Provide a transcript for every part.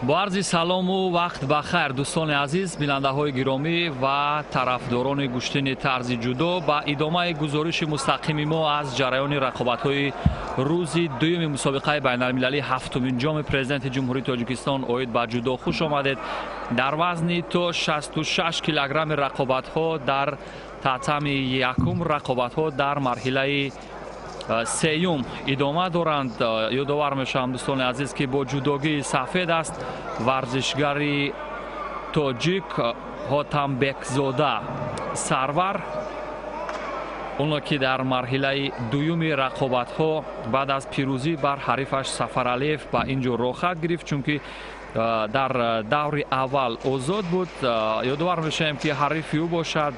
Бо арзи салому вақт ба хайр, дӯстони азиз, бинандаҳои гиромӣ ва тарафдорони гӯштини тарзи ҷудо, ба идомаи гузориши мустақими мо аз ҷараёни рақобатҳои рӯзи дуюми мусобиқаи байналмилалии ҳафтумин ҷоми президенти Ҷумҳурии Тоҷикистон оид ба ҷудо хуш омадед. Дар вазни то 66 килограмми рақобатҳо дар татами якум, рақобатҳо дар марҳилаи сеюм идома доранд. Ёдовар мешавам, дӯстони азиз, ки бо ҷудогии сафед аст варзишгари тоҷик Ҳотамбекзода Сарвар, оно ки дар марҳилаи дуюми рақобатҳо баъд аз пирӯзӣ бар ҳарифаш Сафаралиев ба ин ҷо роҳхат гирифт, чунки дар даври аввал озод буд. Ёдовар мешавем, ки ҳарифи ӯ бошад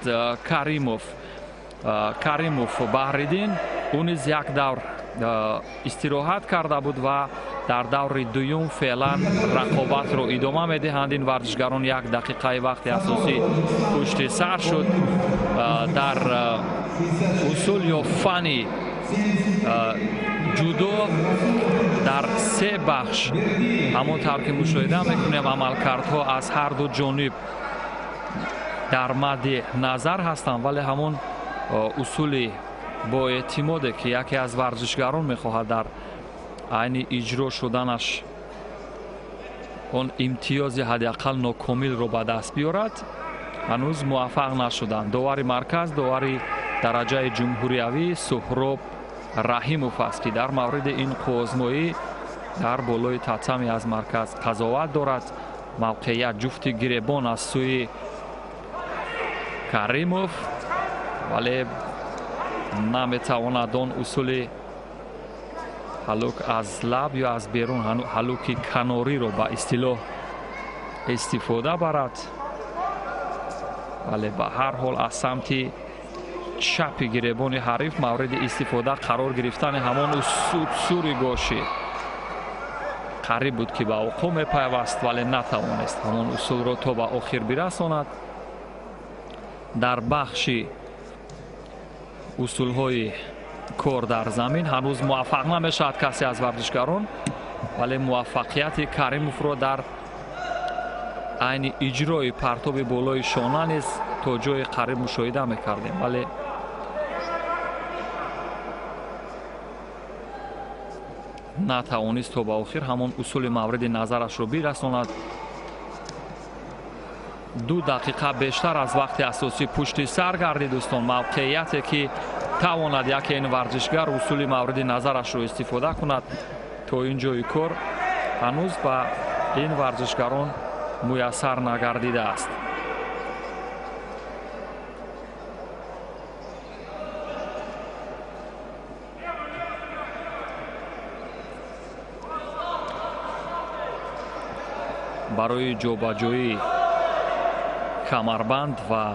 Каримов Баҳриддин. Ӯ низ як давр истироҳат карда буд ва дар даври дуюм феълан рақобатро идома медиҳанд. Ин варзишгарон як дақиқаи вақти асосӣ пушти сар шуд. Дар усул ё фани ҷудо дар се бахш, ҳамон тавр ки мушоҳида мекунем, амалкардҳо аз ҳар ду ҷониб дар мадди назар ҳастанд, вале ҳамон усули бо эътимоде ки яке аз варзишгарон мехоҳад дар айни иҷро шуданаш он имтиёзи ҳадди ақал нокомилро ба даст биёрад, ҳанӯз муваффақ нашуданд. Довари марказ, довари дараҷаи ҷумҳуриявӣ Суҳроб Раҳимов аст, ки дар мавриди ин қӯозмоӣ дар болои татами аз марказ қазоват дорад. Мавқеият ҷуфти гиребон аз сӯи Каримов, вале наметавонад он усули ҳалук аз лаб ё аз берун, ҳалуки канориро ба истилоҳ истифода барад, вале ба ҳар ҳол аз самти чапи гиребони ҳариф мавриди истифода қарор гирифтани ҳамон сури гоши қариб буд, ки ба вуқӯъ мепайваст, вале натавонист ҳамон усулро то ба охир бирасонад. Дар бахши усулҳои кор дар замин ҳанӯз муваффақ намешавад касе аз варзишгарон, вале муваффақияти Каримовро дар айни иҷрои партоби болои шона низ то ҷои қариб мушоҳида мекардем, вале натавонист то ба охир ҳамон усули мавриди назарашро бирасонад. 2 дақиқа бештар аз вақти асосӣ пушти сар гардид, дӯстон. Мавқеияте ки тавонад яке ин варзишгар усули мавриди назарашро истифода кунад, то ин ҷои кор ҳанӯз ба ин варзишгарон муяссар нагардидааст. Барои ҷобаҷоӣ камарбанд ва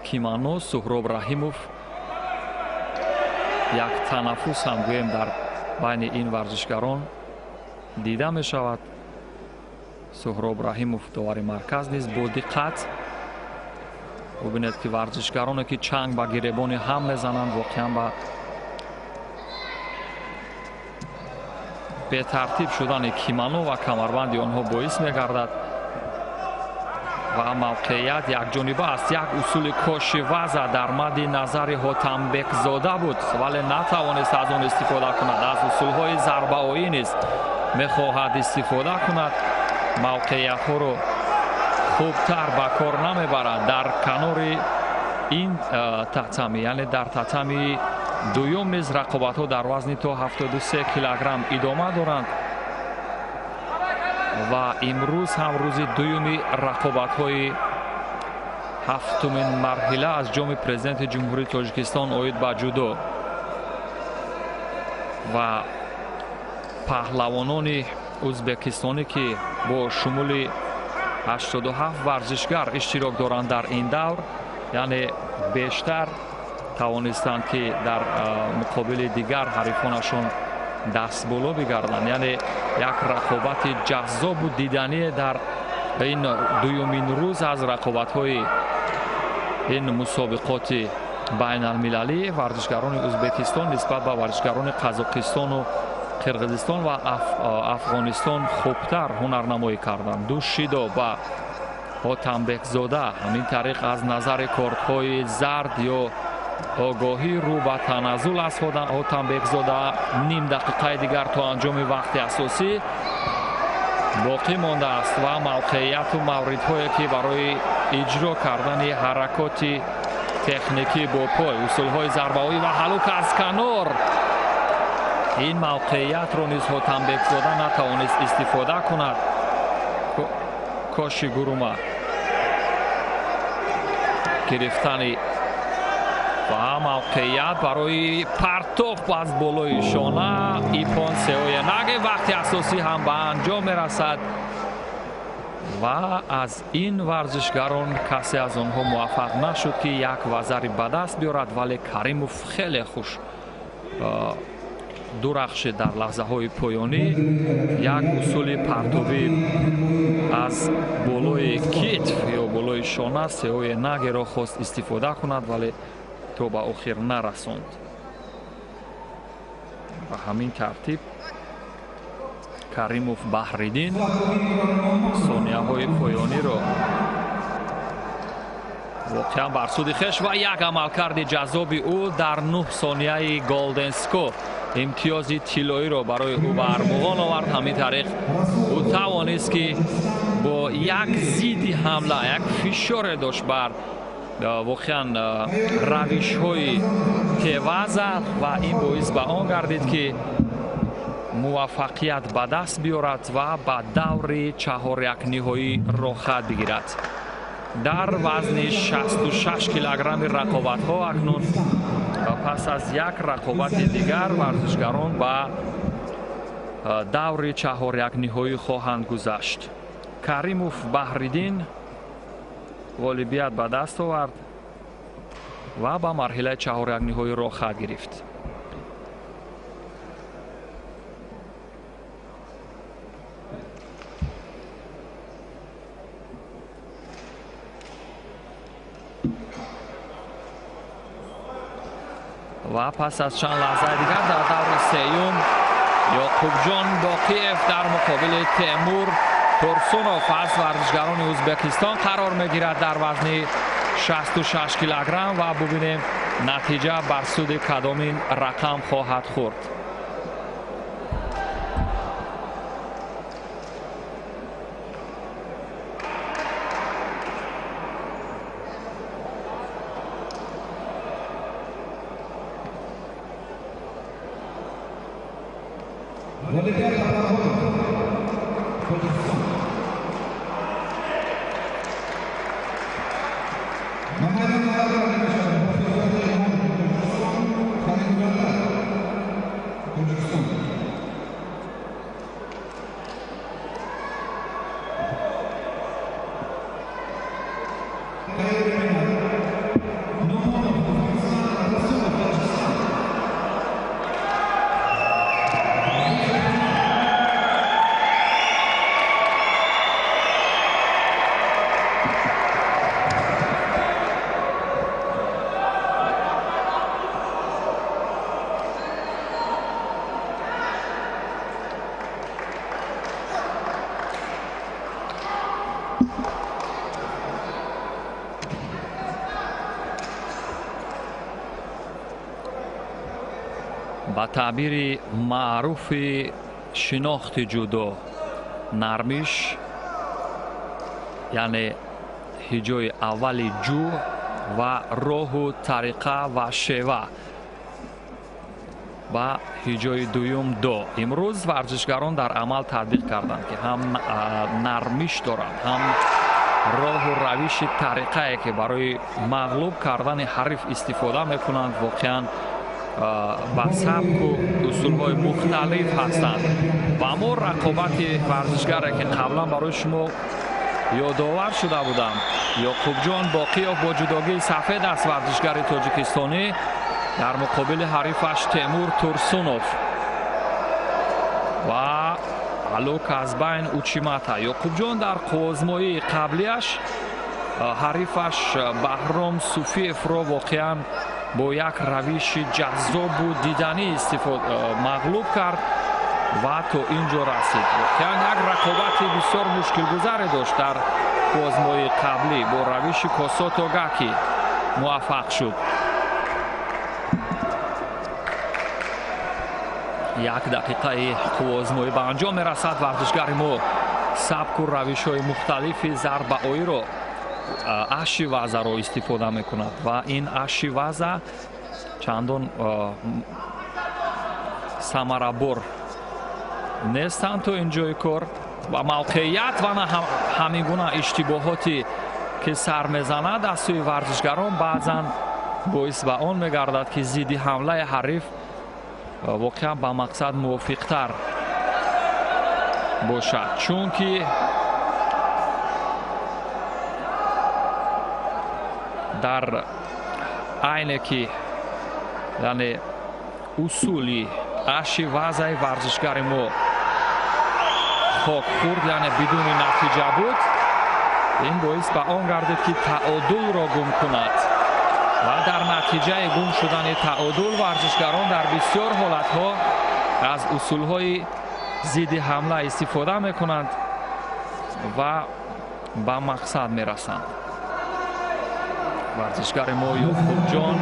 кимоно Суҳроб Раҳимов як танаффус ҳам гӯем дар байни ин варзишгарон дида мешавад. Суҳроб Раҳимов довари марказ низ бо диққат бубинед, ки варзишгароне ки чанг ба гиребони ҳам мезананд, воқеан ба бетартиб шудани кимоно ва камарбанди онҳо боис мегардад ва мавқеият якҷониба аст. Як усули коши ваза дар мадди назари Ҳотамбекзода буд, вале натавонист аз он истифода кунад. Аз усулҳои зарбаоӣ низ мехоҳад истифода кунад. Мавқеиятҳоро хубтар ба кор намебарад. Дар канори ин татами, яъне дар татами дуюм низ рақобатҳо дар вазни то 73 килограмм идома доранд ва имрӯз ҳам рӯзи дуюми рақобатҳои ҳафтумин марҳила аз ҷоми президенти Ҷумҳурии Тоҷикистон оид ба ҷудо ва паҳлавонони ӯзбекистонӣ, ки бо шумули 87 варзишгар иштирок доранд дар ин давр, яъне бештар тавонистанд, ки дар муқобили дигар ҳарифонашон дастболо бигарданд. Яъне як рақобати ҷаззобу дидание дар ин дуюмин рӯз аз рақобатҳои ин мусобиқоти байналмилалӣ варзишгарони Ӯзбекистон нисбат ба варзишгарони Қазоқистону Қирғизистон ва Афғонистон хубтар ҳунарнамоӣ карданд. Ду шидо ба Ҳотамбекзода ҳамин тариқ аз назари кортҳои зард ё огоҳӣ рӯ ба таназзул аст. Ҳотамбекзода ним дақиқаи дигар то анҷоми вақти асосӣ боқӣ мондааст ва мавқеияту мавридҳое ки барои иҷро кардани ҳаракоти техникӣ бо пой, усулҳои зарбаҳоӣ ва ҳалук аз канор, ин мавқеиятро низ Ҳотамбекзода натавонист истифода кунад. Коши гурума гирифтани ва мавқеият барои партоф аз болои шона ипон сеоянаге. Вақти асосӣ ҳам ба анҷом мерасад ва аз ин варзишгарон касе аз онҳо муваффақ нашуд ки як вазари ба даст биёрад, вале Каримов хеле хуш дурахшид дар лаҳзаҳои поёнӣ. Як усули партобӣ аз болои китф ё болои шона сеоянагеро хост истифода кунад, вале то ба охир нарасонд. Ба ҳамин тартиб Каримов Баҳриддин сонияҳои поёниро воқеан бар суди хеш ва як амалкарди ҷаззоби ӯ дар 9 сонияи Голден Скор имтиёзи тиллоиро барои ӯ ба армуғон овард. Ҳамин тариқ ӯ тавонист ки бо як зидди ҳамла, як фишоре дошт бар воқеан равишҳои теваза ва ин боис ба он гардид ки муваффақият ба даст биёрад ва ба даври чаҳорякниҳоӣ роҳхат бигирад. Дар вазни 66 килограмми рақобатҳо акнун пас аз як рақобати дигар варзишгарон ба даври чаҳорякниҳоӣ хоҳанд гузашт. Каримов Баҳриддин ғолибият ба даст овард ва ба марҳилаи чаҳорякниҳоӣ роҳхат гирифт. Ва пас аз чанд лаҳзаи дигар дар даври сеюм Ёқубҷон Боқиев дар муқобили Темур Турсунов аз варзишгарони Ӯзбекистон қарор мегирад дар вазни 66 килограмм ва бубинем натиҷа бар суди кадомин рақам хоҳад хӯрд. Ба таъбири маъруфи шинохти ҷудо, нармиш, яъне ҳиҷои аввали ҷӯ ва роҳу тариқа ва шева ба ҳиҷои дуюм до. Имрӯз варзишгарон дар амал татбиқ карданд, ки ҳам нармиш доранд, ҳам роҳу равиши тариқае ки барои мағлуб кардани ҳариф истифода мекунанд, воқеан ба сабку усулҳои мухталиф ҳастанд. Ва мо рақобати варзишгаре ки қаблан барои шумо ёдовар шуда будам, Ёқубҷон Боқиёв бо ҷудогии сафед аст варзишгари тоҷикистонӣ дар муқобили ҳарифаш Темур Турсунов ва алук аз байн Учимата. Ёқубҷон дар қуввозмоии қаблиаш ҳарифаш Баҳром Суфиевро воқеан бо як равиши ҷаззобу диданӣ мағлуб кард. ва то ин ҷо расид. Воқеан як рақобати бисёр мушкилгузаре дошт дар қувваозмоии қаблӣ, бо равиши косото гаки муваффақ шуд. Як дақиқаи қувваозмоӣ ба анҷом мерасад. Варзишгари мо сабку равишҳои мухталифи зарбаоиро, аши вазаро истифода мекунад ва ин аши ваза чандон самарабор нестанд то ин ҷои кор ва мавқеият ва на ҳамин гуна иштибоҳоте ки сар мезанад аз сӯи варзишгарон баъзан боис ба он мегардад, ки зидди ҳамлаи ҳариф воқеан ба мақсад мувофиқтар бошад, чунки дар айне ки яъне усули аши вазаи варзишгари мо хок хӯрд, яъне бидуни натиҷа буд, ин боис ба он гардид, ки таодулро гум кунад ва дар натиҷаи гум шудани таодул варзишгарон дар бисёр ҳолатҳо аз усулҳои зидди ҳамла истифода мекунанд ва ба мақсад мерасанд. Варзишгари мо Ёқубҷон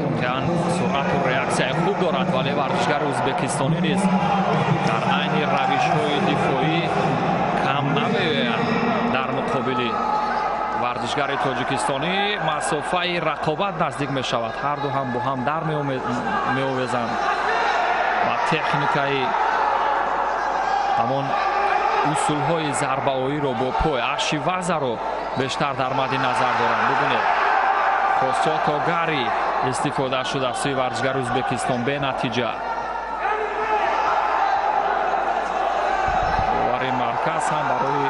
воқеан суръату реаксияи хуб дорад, вале варзишгари ӯзбекистонӣ низ дар айни равишҳои дифоӣ кам намеояд. Дар муқобили варзишгари тоҷикистонӣ масофаи рақобат наздик мешавад, ҳарду ҳам бо ҳам дар меовезанд ва техникаи ҳамон усулҳои зарбаоиро бо пой, аши вазаро бештар дар мадди назар доранд. Бубинед, косото гари истифода шуда сӯи варзишгари Ӯзбекистон бенатиҷа. Бовари марказ ҳам барои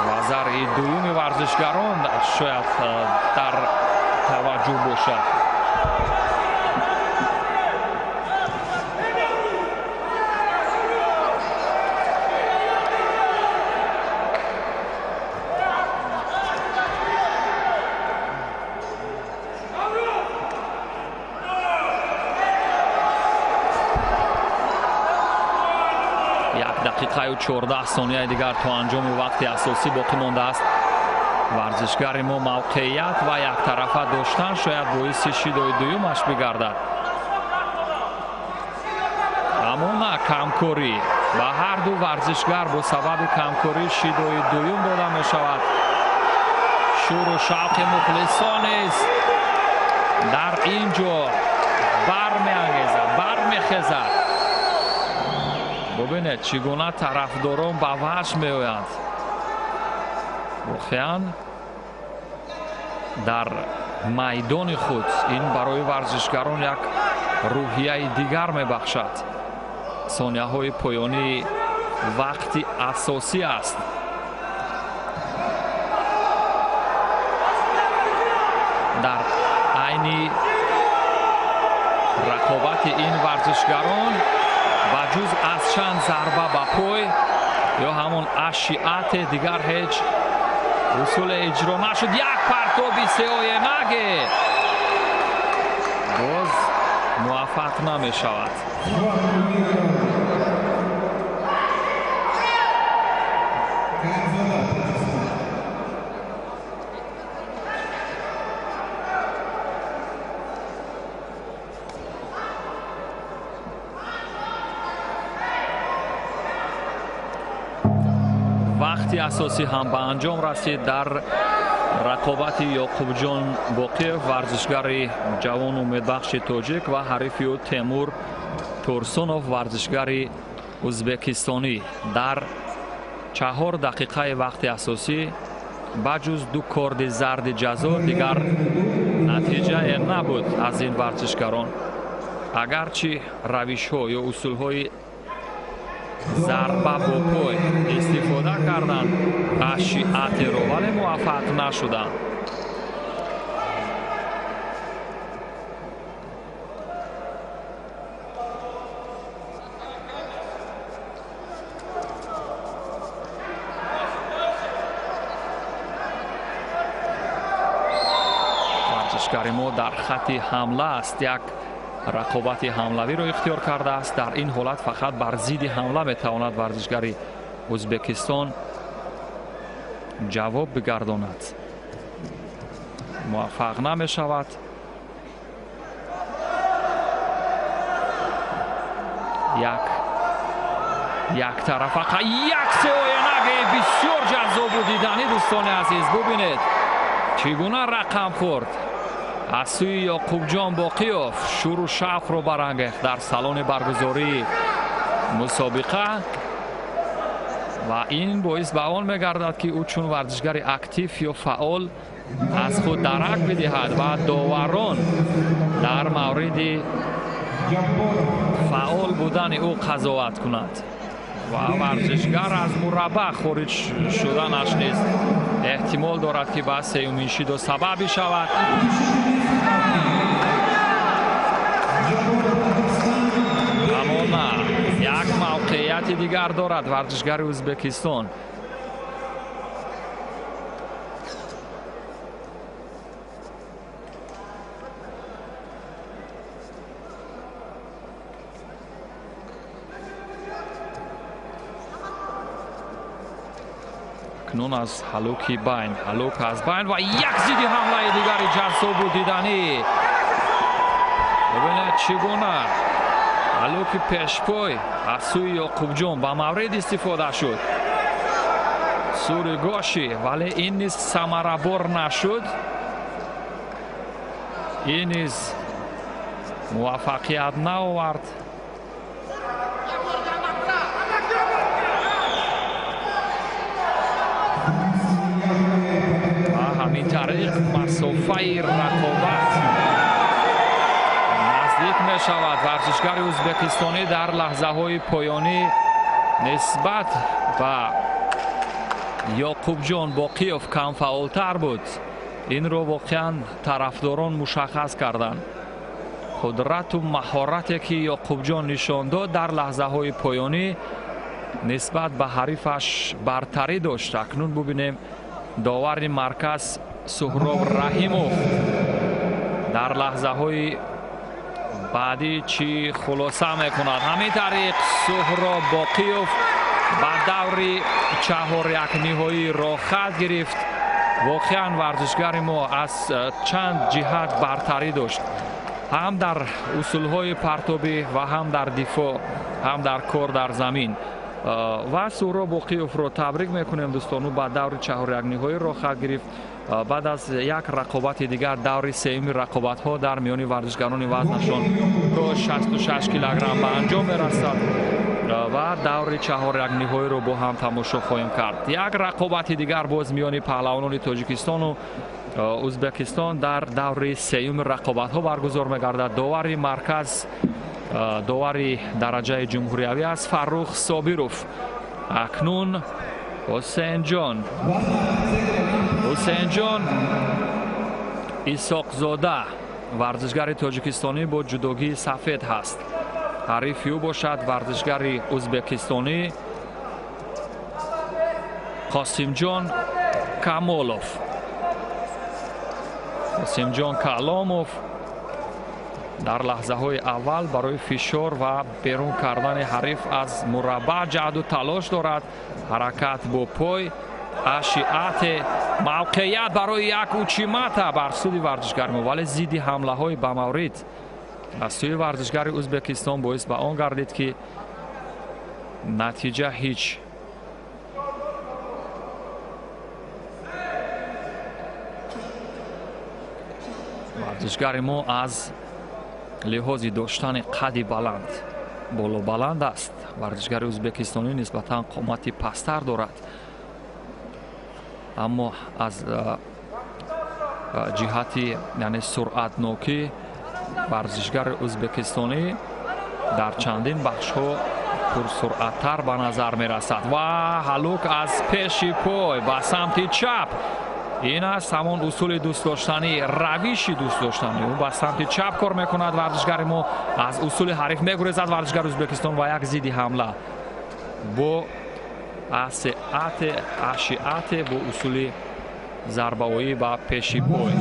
вазари дуюми варзишгарон шояд дар таваҷҷӯҳ бошад. Дақиқаю 14 сонияи дигар то анҷоми вақти асосӣ боқӣ мондааст. Варзишгари мо мавқеият ва яктарафа доштан шояд боиси шидои дуюмаш бигардад, аммо на камкорӣ. Ба ҳарду варзишгар бо сабаби камкорӣ шидои дуюм дода мешавад. Шӯру шавқи мухлисон низ дар ин ҷо бармеангезад, бармехезад. Бубинед, чӣ гуна тарафдорон ба ваҷд меоянд. Воқеан дар майдони худ ин барои варзишгарон як рӯҳияи дигар мебахшад. Сонияҳои поёнии вақти асосӣ аст. Дар айни рақобати ин варзишгарон ба ҷуз аз чанд зарба ба пой ё ҳамон аши ате дигар ҳеҷ усуле иҷро нашуд. Як партоби сеоенаге боз муваффақ намешавад. Вақти асосӣ ҳам ба анҷом расид дар рақобати Ёқубҷон Боқиев, варзишгари ҷавону умедбахши тоҷик, ва ҳарифи ӯ Темур Турсунов, варзишгари ӯзбекистонӣ. Дар 4 дақиқаи вақти асосӣ ба ҷуз 2 корди зарди ҷазо дигар натиҷае набуд аз ин варзишгарон. Агарчи равишҳо ё усулҳои зарба бо пой истифода карданд аши атеро, вале муваффақ нашуданд. Варзишгари мо дар хатти ҳамла аст. Як Рақобати ҳамлавиро ихтиёр кардааст. Дар ин ҳолат фақат бар зидди ҳамла метавонад варзишгари Ӯзбекистон ҷавоб бигардонад. Муваффақ намешавад. Як тарафа як сеоянаги бисёр ҷаззобу диданӣ. Дӯстони азиз, бубинед, чӣ гуна рақам хӯрд аз сӯи Ёқубҷон Боқиёв. Шӯру шавқро барангехт дар салони баргузории мусобиқа ва ин боис ба он мегардад, ки ӯ чун варзишгари актив ё фаъол аз худ дарак бидиҳад ва доварон дар мавриди фаъол будани ӯ қазоват кунад ва варзишгар аз мураббаъ хориҷ шуданаш низ эҳтимол дорад, ки ба сеюмин шидо сабаб бишавад. Аммо на, як мавқеияти дигар дорад варзишгари Ӯзбекистон. Акнун аз ҳалуки байн, ҳалук аз байн ва як зидди ҳамлаи дигари ҷаззобу диданӣ. Бибинед, чӣ гуна ҳалуки пешпой аз сӯи Ёқубҷон ба маврид истифода шуд. Сури гоши, вале ин низ самарабор нашуд. Ин низ муваффақият наовард. Ҳамин тариқ масофаи рақобат наздик мешавад. Варзишгари ӯзбекистонӣ дар лаҳзаҳои поёнӣ нисбат ба Ёқубҷон Боқиёв камфаъолтар буд. Инро воқеан тарафдорон мушаххас карданд. Қудрату маҳорате, ки Ёқубҷон нишон дод, дар лаҳзаҳои поёнӣ нисбат ба ҳарифаш бартарӣ дошт. Акнун бубинем, довари марказ Суҳроб Раҳимов дар лаҳзаҳои баъдӣ чӣ хулоса мекунад. Ҳамин тариқ Суҳроб Боқиёв ба даври чаҳорякниҳоӣ роҳхат гирифт. Воқеан варзишгари мо аз чанд ҷиҳат бартарӣ дошт, ҳам дар усулҳои партобӣ ва ҳам дар дифоъ, ҳам дар кор дар замин. Ва Суҳроб Боқиёвро табрик мекунем, дӯстон. Ӯ ба даври чаҳорякниҳоӣ роҳхат гирифт. Баъд аз як рақобати дигар даври сеюми рақобатҳо дар миёни варзишгарони вазнашон то 66 килограмм ба анҷом мерасад ва даври чаҳорякниҳоиро бо ҳам тамошо хоҳем кард. Як рақобати дигар боз миёни паҳлавонони Тоҷикистону Ӯзбекистон дар даври сеюми рақобатҳо баргузор мегардад. Довари марказ довари дараҷаи ҷумҳуриявӣ аст Фаррух Собиров. Акнун Ҳусейнҷон Исоқзода варзишгари тоҷикистонӣ бо ҷудогии сафед ҳаст. Ҳарифи ӯ бошад варзишгари ӯзбекистонӣ Қосимҷон Камолов. Қосимҷон Каломов дар лаҳзаҳои аввал барои фишор ва берун кардани ҳариф аз мураббаъ ҷаҳду талош дорад. Ҳаракат бо пой, аши ате, мавқеият барои як учимата бар суди варзишгари мо, вале зидди ҳамлаҳои ба маврид аз сӯи варзишгари Ӯзбекистон боис ба он гардид, ки натиҷа ҳеҷ. Варзишгари мо аз лиҳози доштани қади баланд болобаланд аст. Варзишгари ӯзбекистонӣ нисбатан қомати пасттар дорад, аммо аз ҷиҳати яъне суръатнокӣ варзишгари ӯзбекистонӣ дар чандин бахшҳо пурсуръаттар ба назар мерасад. Ва ҳалук аз пеши пой ба самти чап. Ин аст ҳамон усули дӯстдоштанӣ, равиши дӯстдоштанӣ. Ӯ ба самти чап кор мекунад. Варзишгари мо аз усули ҳариф мегурезад. Варзишгари Ӯзбекистон ва як зидди ҳамла бо ате аши ате бо усули зарбаоӣ ба пеши пой.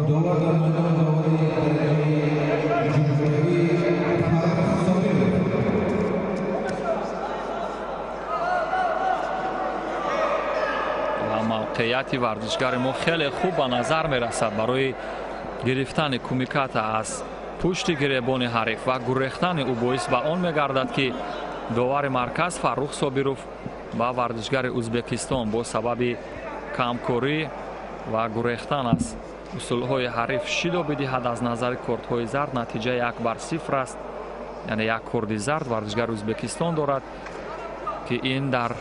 Ва мавқеияти варзишгари мо хеле хуб ба назар мерасад барои гирифтани кумиката аз пушти гиребони ҳариф ва гурехтани ӯ боис ба он мегардад, ки довари марказ Фаррух Собиров ба варзишгари Ӯзбекистон бо сабаби камкорӣ ва гурехтан аз усулҳои ҳариф шидо бидиҳад. Аз назари кортҳои зард натиҷа 1-0 аст, яъне як корди зард варзишгари Ӯзбекистон дорад, ки ин дар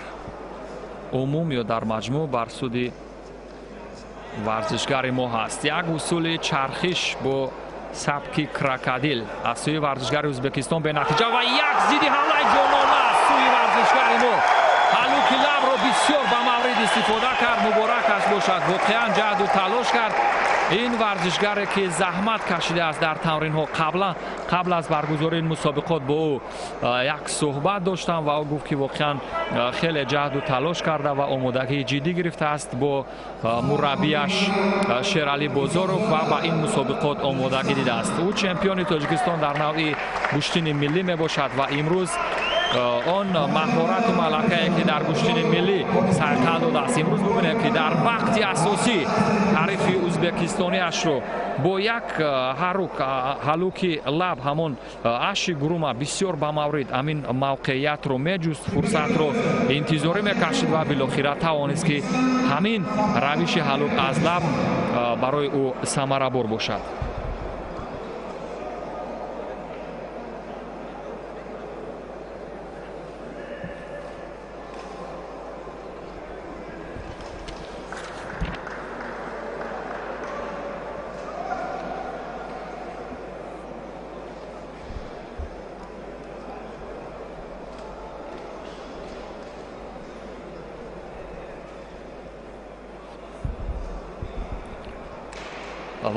умум ё дар маҷмӯъ бар суди варзишгари мо ҳаст. Як усули чархиш бо сабки крокодил аз сӯи варзишгари Ӯзбекистон бенатиҷа ва як зидди ҳамлаи ҷонона аз сӯи варзишгари мо. Ҳалуки лабро бисёр ба маврид истифода кард, муборакаш бошад, воқеан ҷаҳду талош кард. Ин варзишгаре ки заҳмат кашидааст дар тамринҳо, қабл аз баргузории ин мусобиқот бо ӯ як суҳбат доштам ва ӯ гуфт, ки воқеан хеле ҷаҳду талош карда ва омодагии ҷиддӣ гирифтааст бо мураббияш Шералӣ Бозоров ва ба ин мусобиқот омодагӣ дидааст. Ӯ чемпиони Тоҷикистон дар навъи гӯштини миллӣ мебошад ва имрӯз он маҳорату малакае ки дар гӯштини миллӣ сайқал додааст, имрӯз бубинем, ки дар вақти асосӣ ҳарифи ӯзбекистониашро бо як ҳалуки лаб, ҳамон аши гурума, бисёр ба маврид ҳамин мавқеиятро меҷуст, фурсатро интизорӣ мекашид ва билохира тавонист, ки ҳамин равиши ҳалук аз лаб барои ӯ самарабор бошад.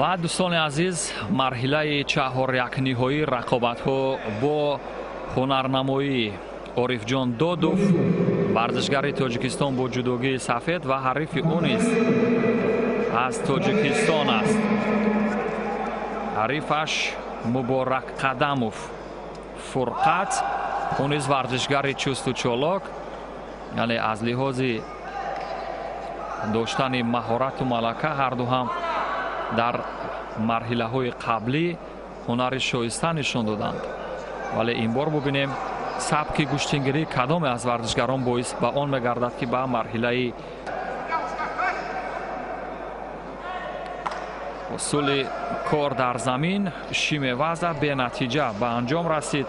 Ва дӯстони азиз, марҳилаи чаҳорякниҳоии рақобатҳо бо ҳунарнамоии Орифҷон Додов, варзишгари Тоҷикистон бо ҷудогии сафед, ва ҳарифи ӯ низ аз Тоҷикистон аст. Ҳарифаш Муборак Қадамов Фурқат, ӯ низ варзишгари чусту чолок, яъне аз лиҳози доштани маҳорату малака ҳарду ҳам дар марҳилаҳои қаблӣ ҳунари шоиста нишон доданд. Вале ин бор бубинем, сабки гӯштингирӣ кадоме аз варзишгарон боис ба он мегардад, ки ба марҳилаи усули кор дар замин шимеваза бенатиҷа ба анҷом расид.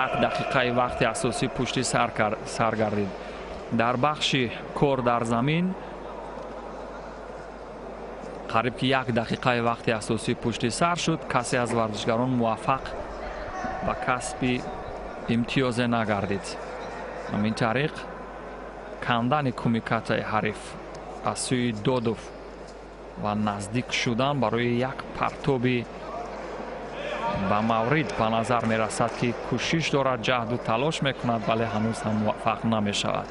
Як дақиқаи вақти асосӣ пушти сар гардид. Дар бахши кор дар замин қариб ки як дақиқаи вақти асосӣ пушти сар шуд. Касе аз варзишгарон муваффақ ба касби имтиёзе нагардид. Ҳамин тариқ кандани кумикатаи ҳариф аз сӯи Додов ва наздик шудан барои як партоби ба маврид ба назар мерасад, ки кӯшиш дорад, ҷаҳду талош мекунад, вале ҳанӯз ҳам муваффақ намешавад.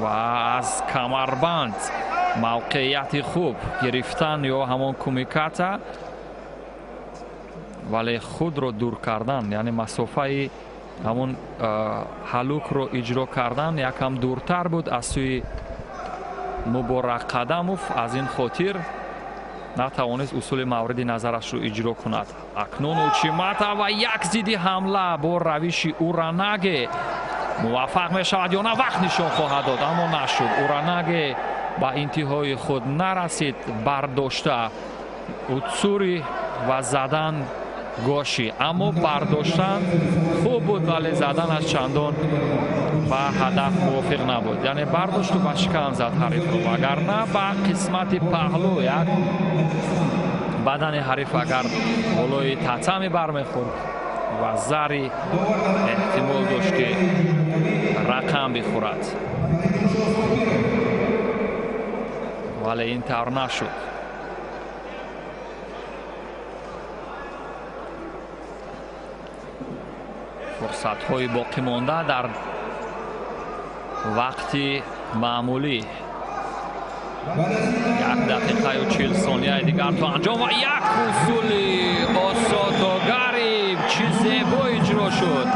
Ва аз камарбанд мавқеияти хуб гирифтан ё ҳамон кумиката, вале худро дур кардан, яъне масофаи ҳамон ҳалукро иҷро кардан якам дуртар буд аз сӯи Муборак Қадамов. Аз ин хотир натавонист усули мавриди назарашро иҷро кунад. Акнун Учимата ва як зидди ҳамла бо равиши Уранаге муваффақ мешавад ё на, вақт нишон хоҳад дод, аммо нашуд. Уранаге ба интиҳои худ нарасид, бардошта Уцури ва задан гоши, аммо бардоштан хуб буд, вале заданаш чандон ба ҳадаф мувофиқ набуд. Яъне бардошту ба шикам зад ҳарифро, вагарна ба қисмати паҳлӯ як бадани ҳариф агар болои татами бармехӯрд ва зари эҳтимол дошт, ки рақам бихӯрад. Вале ин тавр нашуд. Фурсатҳои боқӣ монда дар вақти маъмулӣ. 1 дақиқаю 40 сонияи дигар то анҷом ва як усули осотогари чӣ зебо иҷро шуд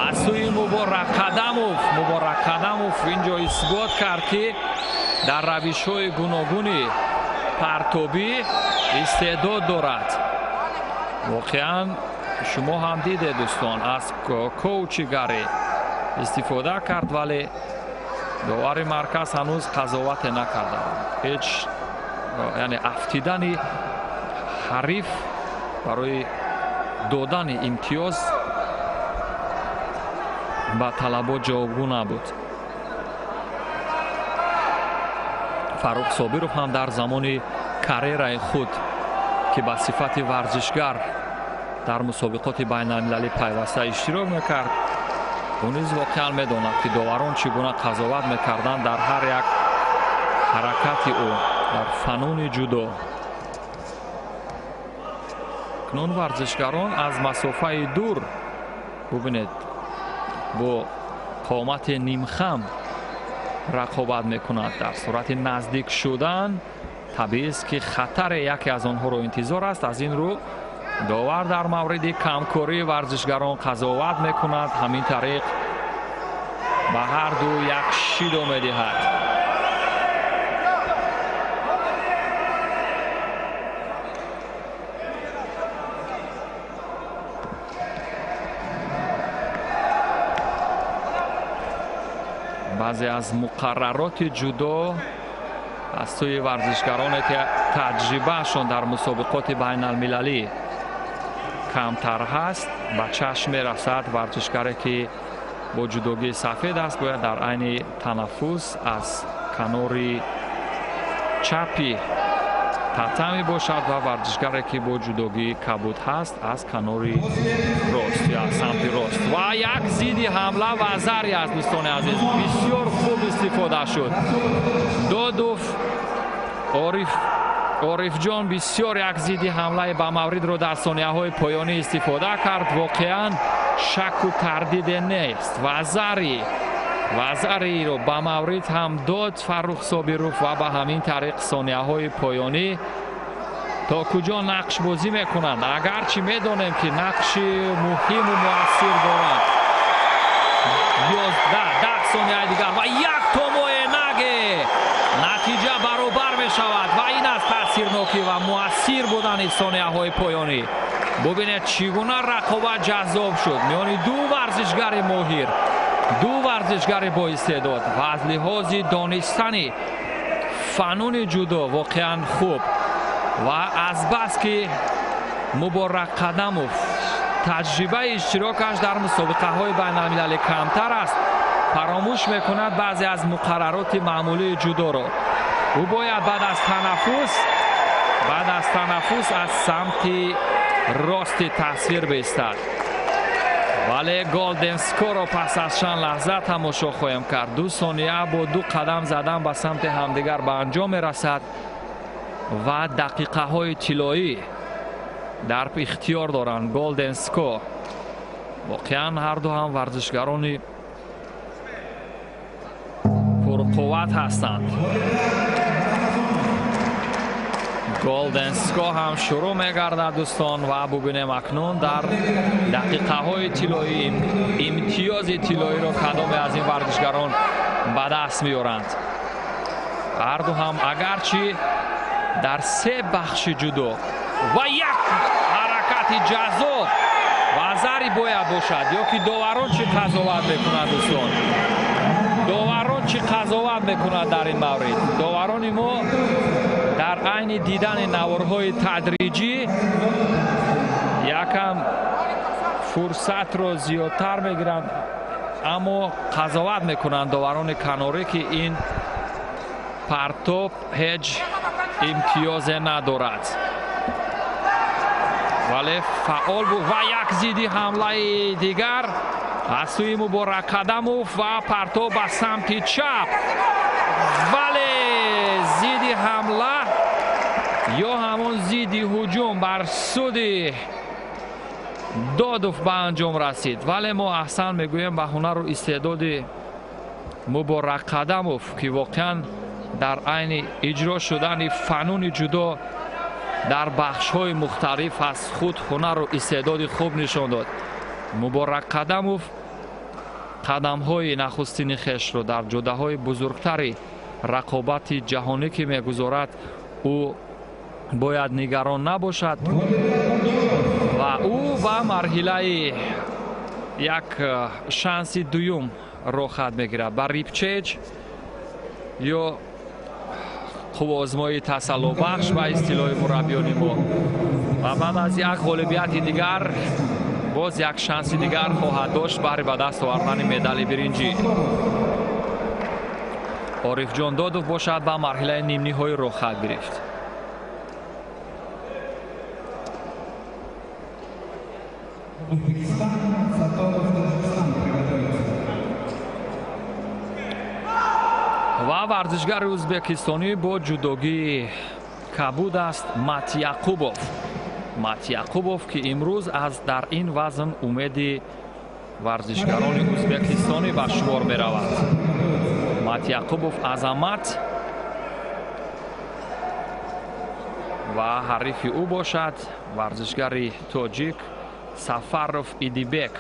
аз сӯи Муборак Қадамов. Муборак Қадамов инҷо исбот кард, ки дар равишҳои гуногуни партобӣ истеъдод дорад. Воқеан шумо ҳам дидед, дӯстон, аз коучигарӣ истифода кард, вале довари марказ ҳанӯз қазовате накарда. Ҳеҷ, яъне афтидани ҳариф барои додани имтиёз ба талабот ҷавобгӯ набуд. Фаррух Собиров ҳам дар замони карьераи худ, ки ба сифати варзишгар дар мусобиқоти байналмилалӣ пайваста иштирок мекард, ӯ низ воқеан медонад, ки доварон чӣ гуна қазоват мекарданд дар ҳар як ҳаракати ӯ дар фануни ҷудо. Акнун варзишгарон аз масофаи дур, бубинед, бо қомати нимхам рақобат мекунад. Дар сурати наздик шудан табиист, ки хатаре яке аз онҳоро интизор аст. Аз ин рӯ довар дар мавриди камкории варзишгарон қазоват мекунад. Ҳамин тариқ ба ҳар ду як шидо медиҳад. Баъзе аз муқаррароти ҷудо аз сӯи варзишгароне, ки таҷрибаашон дар мусобиқоти байналмилалӣ камтар ҳаст, ба чашм мерасад. Варзишгаре, ки бо ҷудогии сафед аст, бояд дар айни танаффус аз канори чапи татами бошад ва варзишгаре, ки бо ҷудогии кабуд ҳаст, аз канори рост ё аз самти рост. Ва як зидди ҳамла ва зари аст, дӯстони азиз, бисёр хуб истифода шуд. Додов Орифҷон бисёр як зидди ҳамлаи ба мавридро дар сонияҳои поёнӣ истифода кард. Воқеан шакку тардиде нест. Вазариро ба маврид ҳам дод Фаррух Собиров ва ба ҳамин тариқ сонияҳои поёнӣ то куҷо нақшбозӣ мекунанд. Агарчи медонем, ки нақши муҳиму муассир доранд. 11 сонияи дигар ва як томоe наге натиҷа баробар мешавад ва ин аст таъсирнокӣ ва муассир будани сонияҳои поёнӣ. Бубинед, чӣ гуна рақобат ҷаззоб шуд миёни ду варзишгари моҳир, ду варзишгари боистеъдод ва аз лиҳози донистани фануни ҷудо воқеан хуб. Ва азбаски Муборак Қадамов таҷрибаи иштирокаш дар мусобиқаҳои байналмилалӣ камтар аст, фаромӯш мекунад баъзе аз муқаррароти маъмулии ҷудоро. Ӯ бояд баъд аз танаффус аз самти рости тасвир бистад. Вале голден скоро пас аз чанд лаҳза тамошо хоҳем кард. 2 сония бо 2 қадам задан ба самти ҳамдигар ба анҷом мерасад ва дақиқаҳои тиллоӣ дар ихтиёр доранд голден скор. Воқеан ҳар ду ҳам варзишгарони пурқувват ҳастанд. Голден ско ҳам шурӯъ мегардад, дӯстон, ва бубинем акнун дар дақиқаҳои тиллоӣ имтиёзи тиллоиро кадоме аз ин варзишгарон ба даст меоранд. Ҳар ду ҳам агарчи дар 3 бахши ҷудо ва як ҳаракати ҷаззоб ва зари бояд бошад, ё ки доварон чӣ қазоват мекунанд, дӯстон? Доварон чӣ қазоват мекунанд дар ин маврид? Доварони мо дар айни дидани наворҳои тадриҷӣ якам фурсатро зиёдтар мегиранд, аммо қазоват мекунанд доварони канорӣ, ки ин партоб ҳеҷ имтиёзе надорад. Вале фаъол буд ва як зидди ҳамлаи дигар аз сӯи Муборак Қадамов ва партоб ба самти чап. Вале зидди ҳамла ё ҳамон зидди ҳуҷум бар суди Додов ба анҷом расид. Вале мо аҳсан мегӯем ба ҳунару истеъдоди Муборак Қадамов, ки воқеан дар айни иҷро шудани фануни ҷудо дар бахшҳои мухталиф аз худ ҳунару истеъдоди хуб нишон дод. Муборак Қадамов қадамҳои нахустини хешро дар ҷодаҳои бузургтари рақобати ҷаҳонӣ ки мегузорад, ӯ бояд нигарон набошад ва ӯ ба марҳилаи як шанси дуюм роҳхат мегирад, ба рипчеҷ ё қувваозмоии тасаллобахш ба истилоҳи мураббиёни мо. Ва баъд аз як ғолибияти дигар боз як шанси дигар хоҳад дошт баҳри ба даст овардани медали биринҷӣ. Орифҷон Додов бошад ба марҳилаи нимниҳоӣ роҳхат гирифт. Ва варзишгари ӯзбекистонӣ бо ҷудогии кабуд аст Матяқубов. Матяқубов, ки имрӯз аз дар ин вазн умеди варзишгарони ӯзбекистонӣ ба шумор меравад. Матяқубов Азамат ва ҳарифи ӯ бошад варзишгари тоҷик Сафаров Идибек,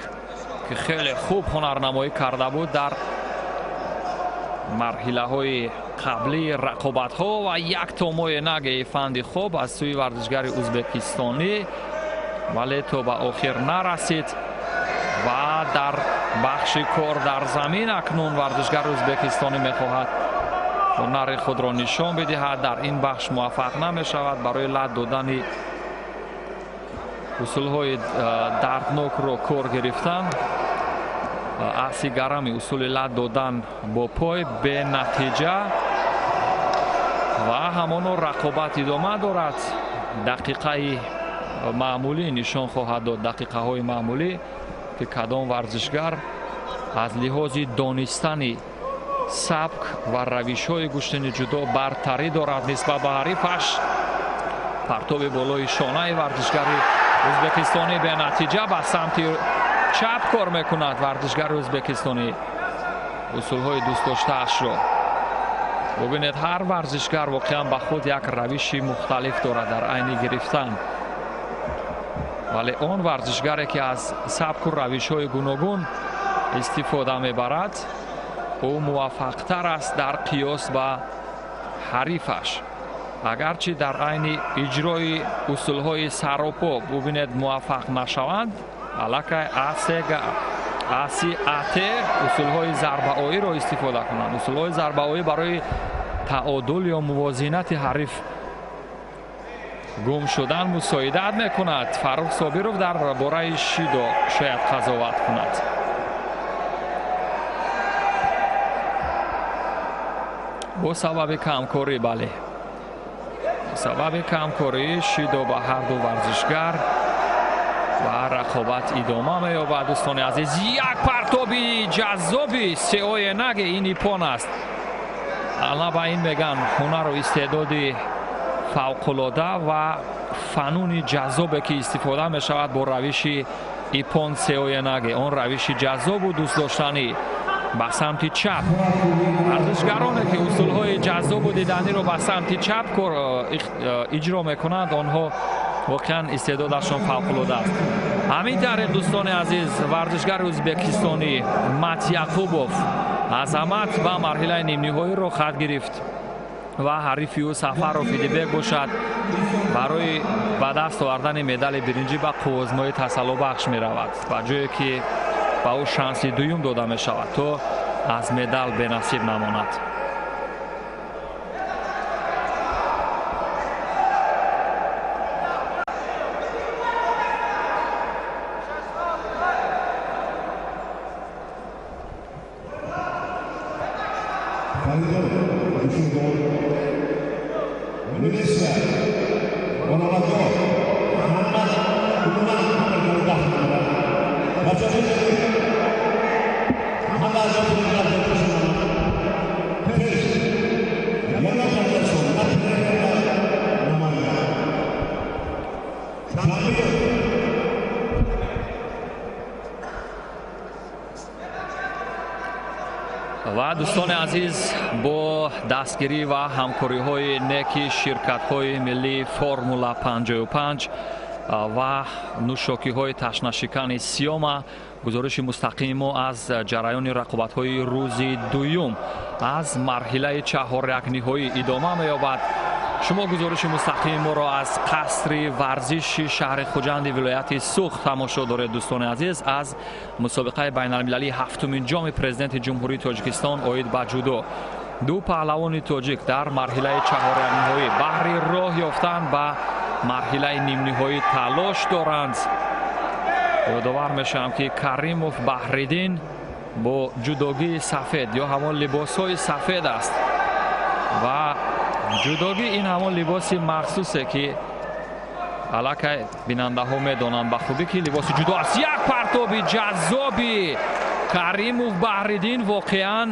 ки хеле хуб ҳунарнамоӣ карда буд дар марҳилаҳои қаблии рақобатҳо ва як томои наги фанди хоб аз сӯи варзишгари ӯзбекистонӣ, вале то ба охир нарасид ва дар бахши кор дар замин акнун варзишгари ӯзбекистонӣ мехоҳад ҳунари худро нишон бидиҳад. Дар ин бахш муваффақ намешавад. Барои лат додани усулҳои дарднокро кор гирифтан, аси гарами усули лат додан бо пой бенатиҷа ва ҳамоно рақобат идома дорад. Дақиқаи маъмулӣ нишон хоҳад дод, дақиқаҳои маъмулӣ, ки кадом варзишгар аз лиҳози донистани сабк ва равишҳои гӯштини ҷудо бартарӣ дорад нисбат ба ҳарифаш. Партоби болои шонаи варзишгари ӯзбекистонӣ бенатиҷа, ба самти чап кор мекунад варзишгари ӯзбекистонӣ усулҳои дӯстдоштаашро. Бубинед, ҳар варзишгар воқеан ба худ як равиши мухталиф дорад дар айни гирифтан, вале он варзишгаре ки аз сабку равишҳои гуногун истифода мебарад, ӯ муваффақтар аст дар қиёс ба ҳарифаш. Агарчи дар айни иҷрои усулҳои саропо бубинед муваффақ нашаванд, аллакай АСАТ усулҳои зарбаоиро истифода кунанд. Усулҳои зарбаоӣ барои таодул ё мувозинати ҳариф гум шудан мусоидат мекунад. Фаррух Собиров дар бораи шидо шояд қазоват кунад. Бо сабаби камкорӣ, бале, сабаби камкорӣ шидо ба ҳар ду варзишгар ва рақобат идома меёбад. Дӯстони азиз, як партоби ҷаззоби сеои наги ин ипон аст. Ана ба ин меган ҳунару истеъдоди фавқулода ва фануни ҷаззобе ки истифода мешавад бо равиши ипон сеои наги. Он равиши ҷаззобу дӯстдоштанӣ ба самти чап. Варзишгароне ки усулҳои ҷаззобу диданиро ба самти чап иҷро мекунанд, онҳо воқеан истеъдодашон фавқулода аст. Ҳамин тариқ, дӯстони азиз, варзишгари ӯзбекистонӣ Матяқубов Азамат ба марҳилаи нимниҳоӣ роҳхат гирифт ва ҳарифи ӯ Сафаров Идибек бошад барои ба даст овардани медали биринҷӣ ба қувваозмоии тасаллобахш меравад, ба ҷое ки ба ӯ шанси дуюм дода мешавад то аз медал бенасиб намонад. Ва, дӯстони азиз, бо дастгирӣ ва ҳамкориҳои неки ширкатҳои миллии Формула 55 ва нӯшокиҳои ташнашикани Сиёма, гузориши мустақими мо аз ҷараёни рақобатҳои рӯзи дуюм аз марҳилаи чаҳорякниҳоӣ идома меёбад. Шумо гузориши мустақими моро аз қасри варзиши шаҳри Хуҷанди вилояти Суғд тамошо доред, дӯстони азиз, аз мусобиқаи байналмилалии ҳафтумин ҷоми Президенти Ҷумҳурии Тоҷикистон оид ба ҷудо. Ду паҳлавони тоҷик дар марҳилаи чаҳорякниҳоӣ баҳри роҳ ёфтан ба марҳилаи нимниҳоӣ талош доранд. Ёдовар мешавам, ки Каримов Баҳриддин бо ҷудогии сафед ё ҳамон либосҳои сафед аст ва ҷудогӣ ин ҳамон либоси махсусе, ки аллакай бинандаҳо медонанд ба хубӣ, ки либоси ҷудо аст. Як партоби ҷаззоби Каримов Баҳриддин воқеан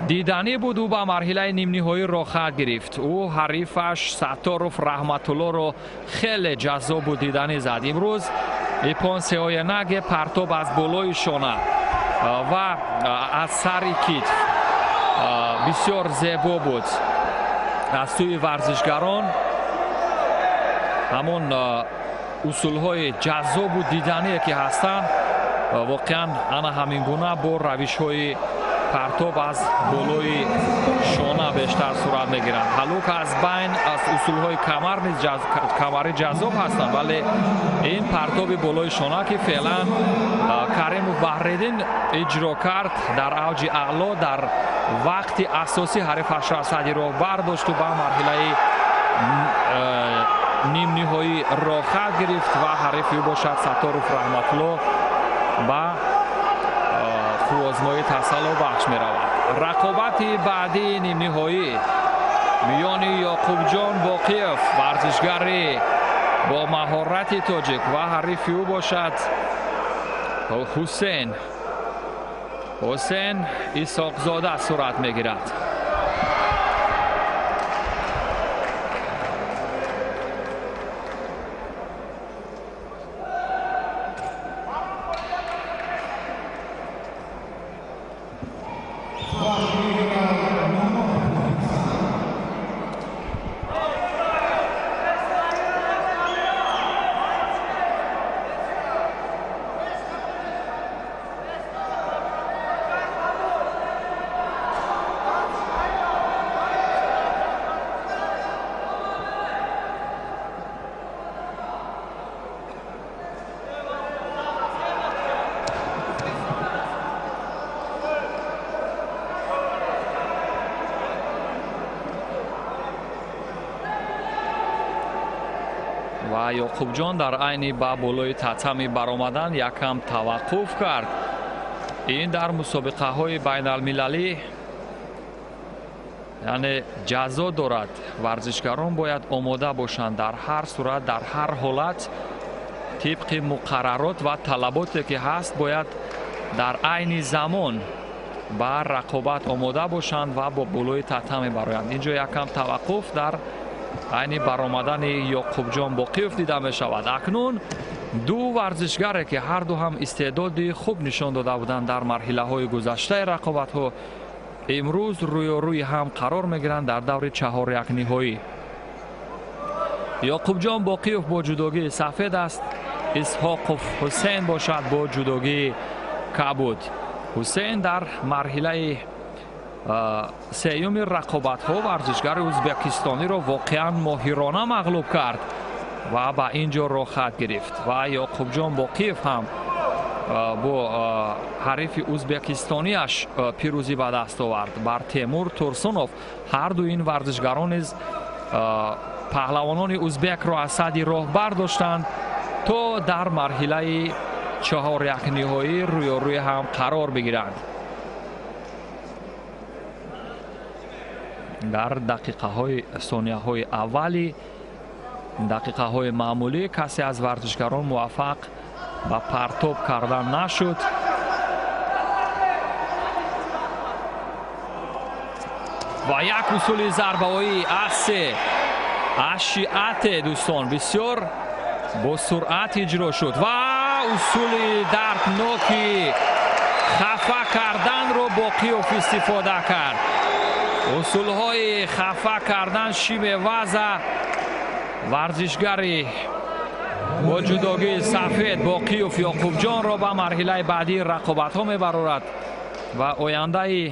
диданӣ буд. Ӯ ба марҳилаи нимниҳоӣ роҳхат гирифт. Ӯ ҳарифаш Сатторов Раҳматуллоро хеле ҷаззобу диданӣ зад. Имрӯз иппон сеоенаге, партоб аз болои шона ва аз сари китф бисёр зебо буд аз сӯи варзишгарон. Ҳамон усулҳои ҷаззобу дидание ки ҳастанд, воқеан ана ҳамин гуна бо равишҳои партоб аз болои шона бештар сурат мегиранд. Ҳалук аз байн аз усулҳои камар низ камари ҷаззоб ҳастанд, вале ин партоби болои шона, ки феълан Каримов Баҳриддин иҷро кард, дар авҷи аъло, дар вақти асосӣ ҳарифашро аз сади роҳ бардошту ба марҳилаи нимниҳоӣ роҳхат гирифт ва ҳарифи ӯ бошад Сатторов Раҳматулло ба қуввозмои тасаллобахш меравад. Рақобати баъдии нимниҳоӣ миёни Ёқубҷон Боқиев, варзишгари бо маҳорати тоҷик, ва ҳарифи ӯ бошад Ҳусейн Исоқзода сурат мегирад. Ва Ёқубҷон дар айни ба болои татами баромадан якам таваққуф кард. Ин дар мусобиқаҳои байналмилалӣ, яъне, ҷазо дорад. Варзишгарон бояд омода бошанд дар ҳар сурат, дар ҳар ҳолат, тибқи муқаррарот ва талаботе ки ҳаст, бояд дар айни замон ба рақобат омода бошанд ва бо болои татами бароянд. Инҷо якам таваққуф дар айни баромадани Ёқубҷон Боқиев дида мешавад. Акнун ду варзишгаре, ки ҳарду ҳам истеъдоди хуб нишон дода буданд дар марҳилаҳои гузаштаи рақобатҳо, имрӯз рӯёрӯи ҳам қарор мегиранд дар даври чаҳорякниҳоӣ. Ёқубҷон Боқиев бо ҷудогии сафед аст, Исҳоқов Ҳусейн бошад бо ҷудогии кабуд. Ҳусейн дар марҳилаи сеюми рақобатҳо варзишгари ӯзбекистониро воқеан моҳирона мағлуб кард ва ба ин ҷо роҳхат гирифт. Ва Ёқубҷон Боқиев ҳам бо ҳарифи ӯзбекистониаш пирӯзӣ ба даст овард бар Темур Турсунов. Ҳарду ин варзишгарон низ паҳлавонони ӯзбекро аз сади роҳ бардоштанд, то дар марҳилаи чаҳорякниҳоӣ рӯёрӯи ҳам қарор бигиранд. Дар дақиқаҳои сонияҳои аввали дақиқаҳои маъмулӣ касе аз варзишгарон муваффақ ба партоб кардан нашуд. Ва як усули зарбаҳои асе ашиате, дӯстон, бисёр бо суръат иҷро шуд ва усули дардноки Хафа карданро Боқиев истифода кард. Усулҳои хафа кардан шимеваза варзишгари бо ҷудогии сафед Боқиев Ёқубҷонро ба марҳилаи баъдии рақобатҳо мебарорад ва ояндаи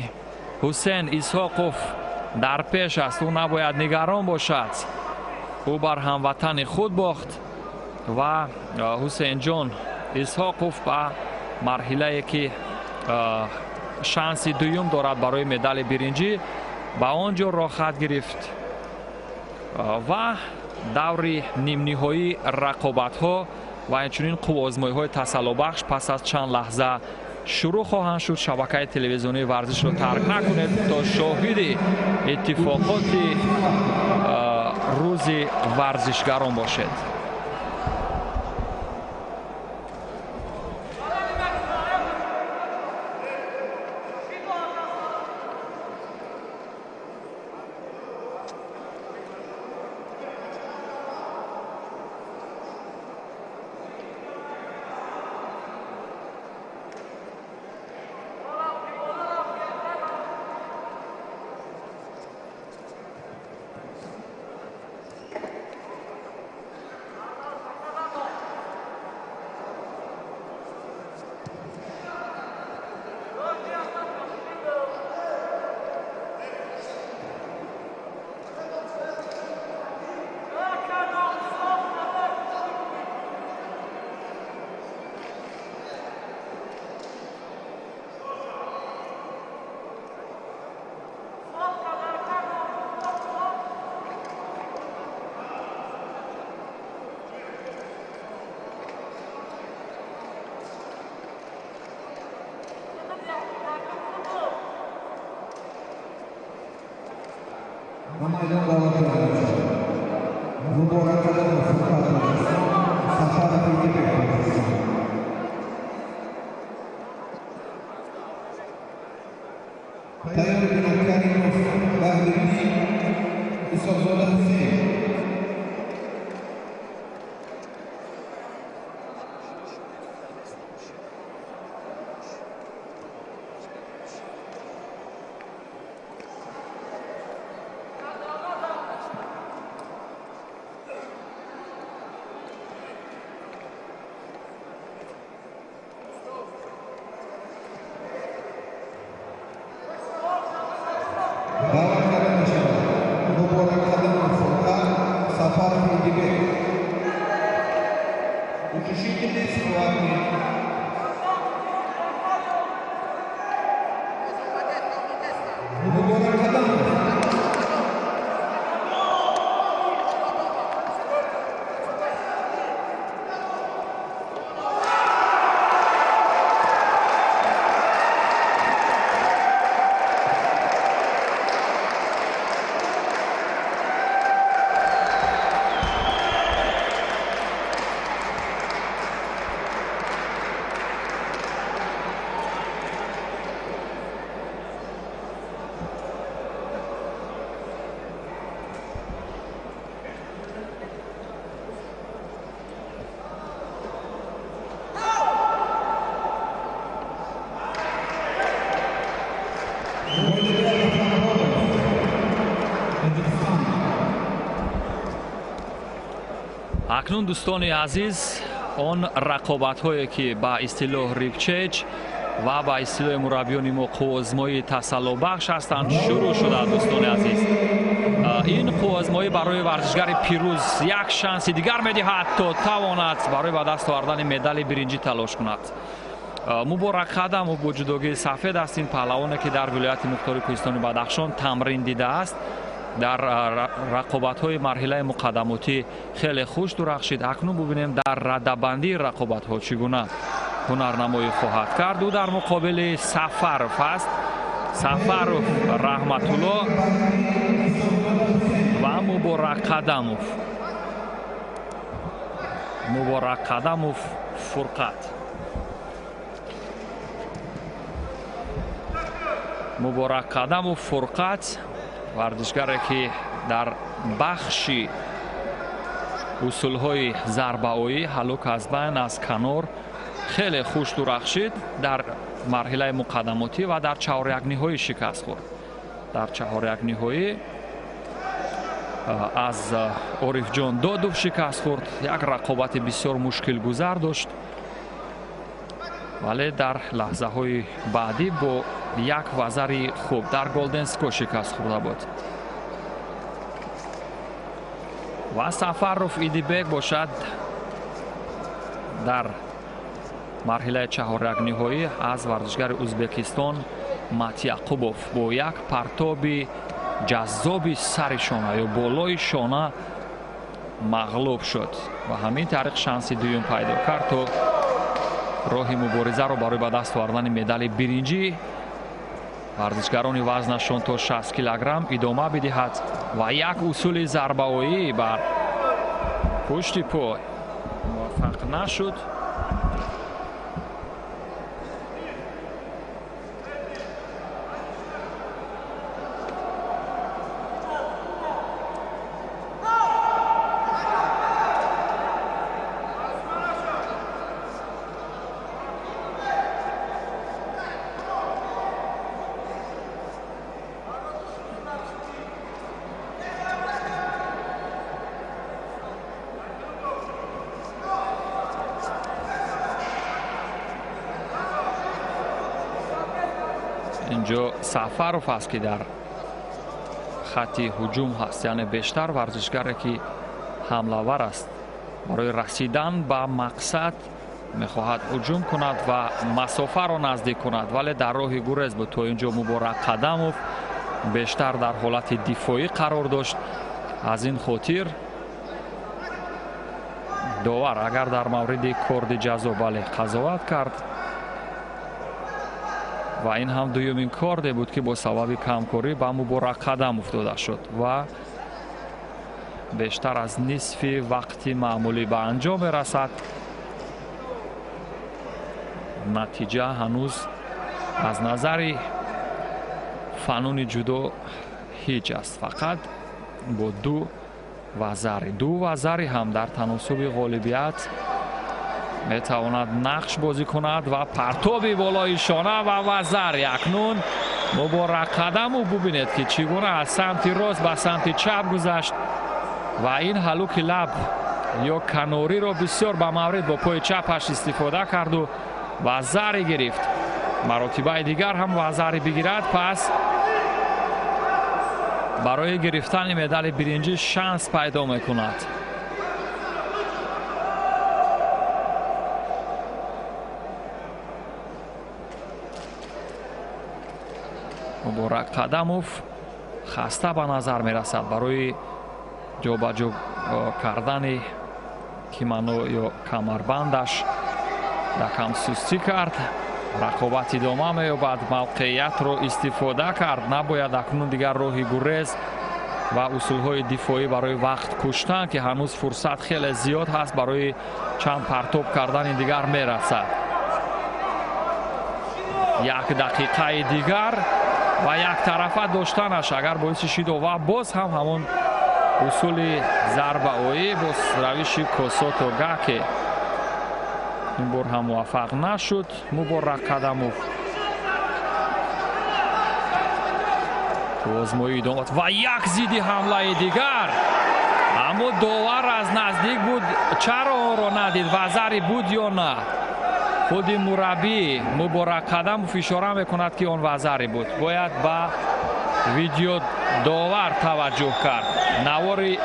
Ҳусен Исҳоқов дар пеш аст. Ӯ набояд нигарон бошад. Ӯ бар ҳамватани худ бохт ва Ҳусенҷон Исҳоқов ба марҳилае ки шанси дуюм дорад барои медали биринҷӣ ба он ҷо роҳхат гирифт ва даври нимниҳоии рақобатҳо ва инчунин қувваозмоиҳои тасаллобахш пас аз чанд лаҳза шурӯъ хоҳанд шуд. Шабакаи телевизионии варзишро тарк накунед то шоҳиди иттифоқоти рӯзи варзишгарон бошед. Акнун дӯстони азиз, он рақобатҳое ки ба истилоҳ рипчеч ва ба истилоҳи мураббиёни мо қувваозмоии тасаллобахш ҳастанд шурӯъ шуданд. Дӯстони азиз, ин қувваозмоӣ барои варзишгари пирӯз як шанси дигар медиҳад то тавонад барои ба даст овардани медали биринҷӣ талош кунад. Муборак Қадамов бо ҷудогии сафед аст. Ин паҳлавоне ки дар вилояти мухтори кӯҳистони Бадахшон тамрин дидааст, дар рақобатҳои марҳилаи муқаддамотӣ хеле хуш дурахшид. Акнун бубинем дар радабандии рақобатҳо чӣ гуна ҳунарнамоӣ хоҳад кард. Ӯ дар муқобили Сафаров аст. Сафаров Раҳматулло ва Муборак Қадамов. Муборак Қадамов Фурқат. Муборак Қадамов Фурқат, варзишгаре ки дар бахши усулҳои зарбаоӣ ҳалок аз байн аз канор Хеле хуш дурахшид дар марҳилаи муқаддамотӣ ва дар чаҳорякниҳоӣ шикаст хӯрд. Дар чаҳорякниҳоӣ аз Орифҷон Додов шикаст хӯрд. Як рақобати бисёр мушкилгузар дошт, вале дар лаҳзаҳои баъдӣ бо як вазари хуб дар Голден Скор шикаст хӯрда буд. Ва Сафаров Идибек бошад дар марҳилаи чаҳорякниҳоӣ аз варзишгари Ӯзбекистон Матяқубов бо як партоби ҷаззоби сари шона ё болои шона мағлуб шуд ва ҳамин тариқ шанси дуюм пайдо кард то роҳи муборизаро барои ба даст овардани медали биринҷӣ варзишгарони вазнашон то 60 килограмм идома бидиҳад ва як усули зарбаоӣ бар пушти пой муваффақ нашуд. Инҷо Сафаров аст ки дар хатти ҳуҷум ҳаст, яъне бештар варзишгаре ки ҳамлавар аст, барои расидан ба мақсад мехоҳад ҳуҷум кунад ва масофаро наздик кунад, вале дар роҳи гурез буд. То инҷо Муборак Қадамов бештар дар ҳолати дифоӣ қарор дошт. Аз ин хотир довар агар дар мавриди корди ҷазо бале қазоват кард ва ин ҳам дуюмин корде буд ки бо сабаби камкорӣ ба Муборак Қадамов дода шуд ва бештар аз нисфи вақти маъмулӣ ба анҷом мерасад. Натиҷа ҳанӯз аз назари фануни ҷудо ҳеҷ аст, фақат бо ду вазари. Ду вазари ҳам дар таносуби ғолибият метавонад нақш бозӣ кунад ва партоби болои шона ва вазар. Акнун Муборак Қадамов бубинед ки чӣ гуна аз самти рост ба самти чап гузашт ва ин ҳалуки лаб ё канориро бисёр ба маврид бо пои чапаш истифода карду вазари гирифт. Маротибаи дигар ҳам вазари бигирад, пас барои гирифтани медали биринҷӣ шанс пайдо мекунад. Муборак Қадамов хаста ба назар мерасад. Барои ҷобаҷо кардани кимано ё камарбандаш дакам сустӣ кард. Рақобат идома меёбад, мавқеиятро истифода кард. Набояд акнун дигар роҳи гурез ва усулҳои дифоӣ барои вақт куштан, ки ҳанӯз фурсат хеле зиёд ҳаст барои чанд партоб кардани дигар мерасад. Як дақиқаи дигар ва яктарафа доштанаш агар боиси шидо ва боз ҳам ҳамон усули зарбаоӣ бо равиши косото гаке ин бор ҳам муваффақ нашуд Муборак Қадамов. Озмоӣ идома ва як зидди ҳамлаи дигар, аммо довар аз наздик буд, чаро онро надид, вазари буд ё на? Худи мураббӣ Муборак Қадамов ишора мекунад ки он вазари буд. Бояд ба видеодовар таваҷҷӯҳ кард. Навори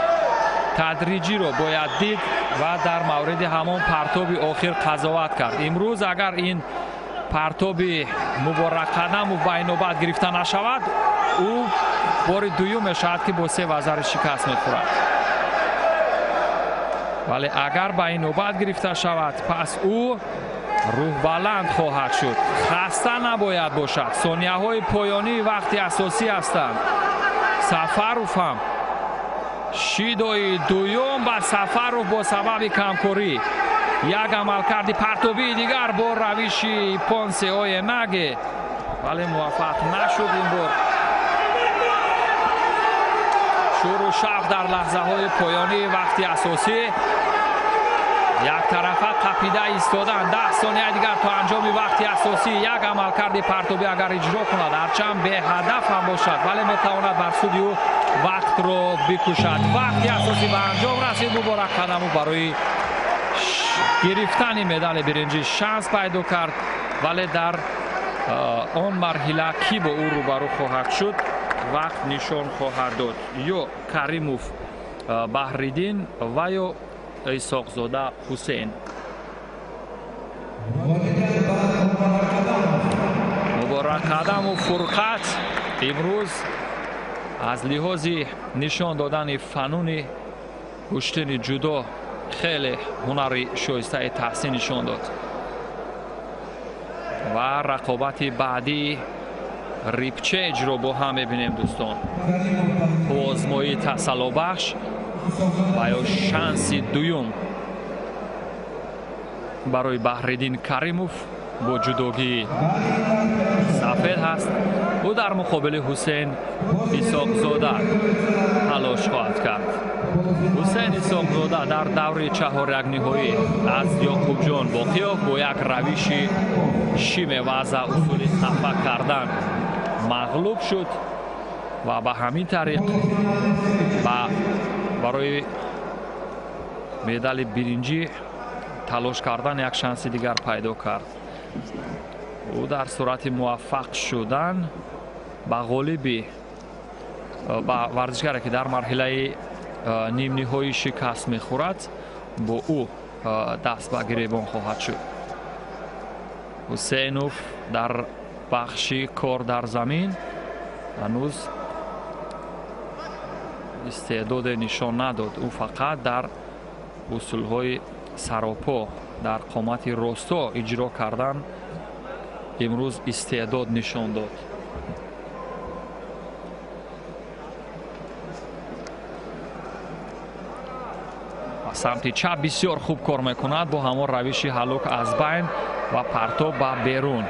тадриҷиро бояд дид ва дар мавриди ҳамон партоби охир қазоват кард. Имрӯз агар ин партоби Муборак Қадамов ба инобат гирифта нашавад, ӯ бори дуюм мешавад ки бо се вазари шикаст мехӯрад. Вале агар ба инобат гирифта шавад, пас ӯ рӯҳбаланд хоҳад шуд. Хаста набояд бошад. Сонияҳои поёнии вақти асосӣ ҳастанд. Сафаров ҳам шидои дуюм ба Сафаров бо сабаби камкорӣ. Як амалкарди партобии дигар бо равиши понсе оенаге, вале муваффақ нашуд ин бор. Шӯру шавқ дар лаҳзаҳои поёнии вақти асосӣ Як тарафа қапида истодан. 10 сонияи дигар то анҷоми вақти асосӣ. Як амалкарди партобӣ агар иҷро кунад, ҳарчанд беҳадаф ҳам бошад, вале метавонад бар суди ӯ вақтро бикушад. Вақти асосӣ ба анҷом расид. Муборак Қадамов барои гирифтани медали биринҷӣ шанс пайдо кард, вале дар он марҳила кӣ бо ӯ рӯбарӯ хоҳад шуд, вақт нишон хоҳад дод. Ё Каримов Баҳриддин ва ё Исоқзода Ҳусейн. Муборак Қадамов Фурқат имрӯз аз лиҳози нишон додани фануни гӯштини ҷудо хеле ҳунари шоистаи таҳсин нишон дод. Ва рақобати баъдии рипчеҷро бо ҳам мебинем, дӯстон. Озмоии тасаллобахш ва ё шанси дуюм барои Баҳриддин Каримов бо ҷудогии сафед ҳаст. Ӯ дар муқобили Ҳусейн Исоқзода талош хоҳад кард. Ҳусейн Исоқзода дар даври чаҳорякниҳоӣ аз Ёқубҷон Боқиёв бо як равиши шимеваза усули хафа кардан мағлуб шуд ва ба ҳамин тариқ барои медали биринҷӣ талош кардан як шанси дигар пайдо кард. Ӯ дар сурати муваффақ шудан ба ғолиби ба варзишгаре ки дар марҳилаи нимниҳоӣ шикаст мехӯрад, бо ӯ даст ба гиребон хоҳад шуд. Ҳусейнов дар бахши кор дар замин ҳанӯз истеъдоде нишон надод. Ӯ фақат дар усулҳои саропо дар қомати росто иҷро кардан имрӯз истеъдод нишон дод. Самти чап бисёр хуб кор мекунад бо ҳамон равиши ҳалок аз байн ва партоб ба берун.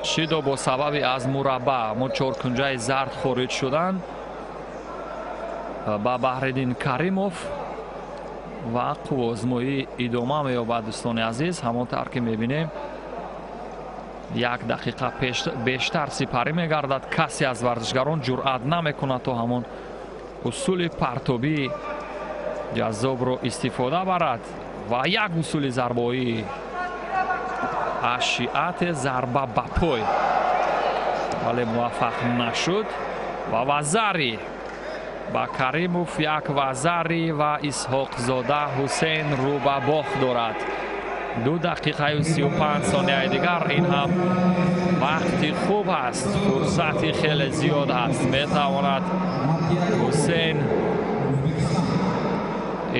Шидо бо сабаби аз мураббаъ мо чоркунҷаи зард хориҷ шудан ба Баҳриддин Каримов ва қувваозмоӣ идома меёбад. Дӯстони азиз, ҳамон тавр ки мебинем, як дақиқа бештар сипарӣ мегардад. Касе аз варзишгарон ҷуръат намекунад то ҳамон усули партобии ҷаззобро истифода барад ва як усули зарбоӣ ашиате зарба ба пой, вале муваффақ нашуд ва вазари ба Каримов як вазари ва Исҳоқзода Ҳусейн рӯ ба бохт дорад. 2 дақиқаю 35 сонияи дигар. Ин ҳам вақти хуб аст, фурсати хеле зиёд аст. Метавонад Ҳусейн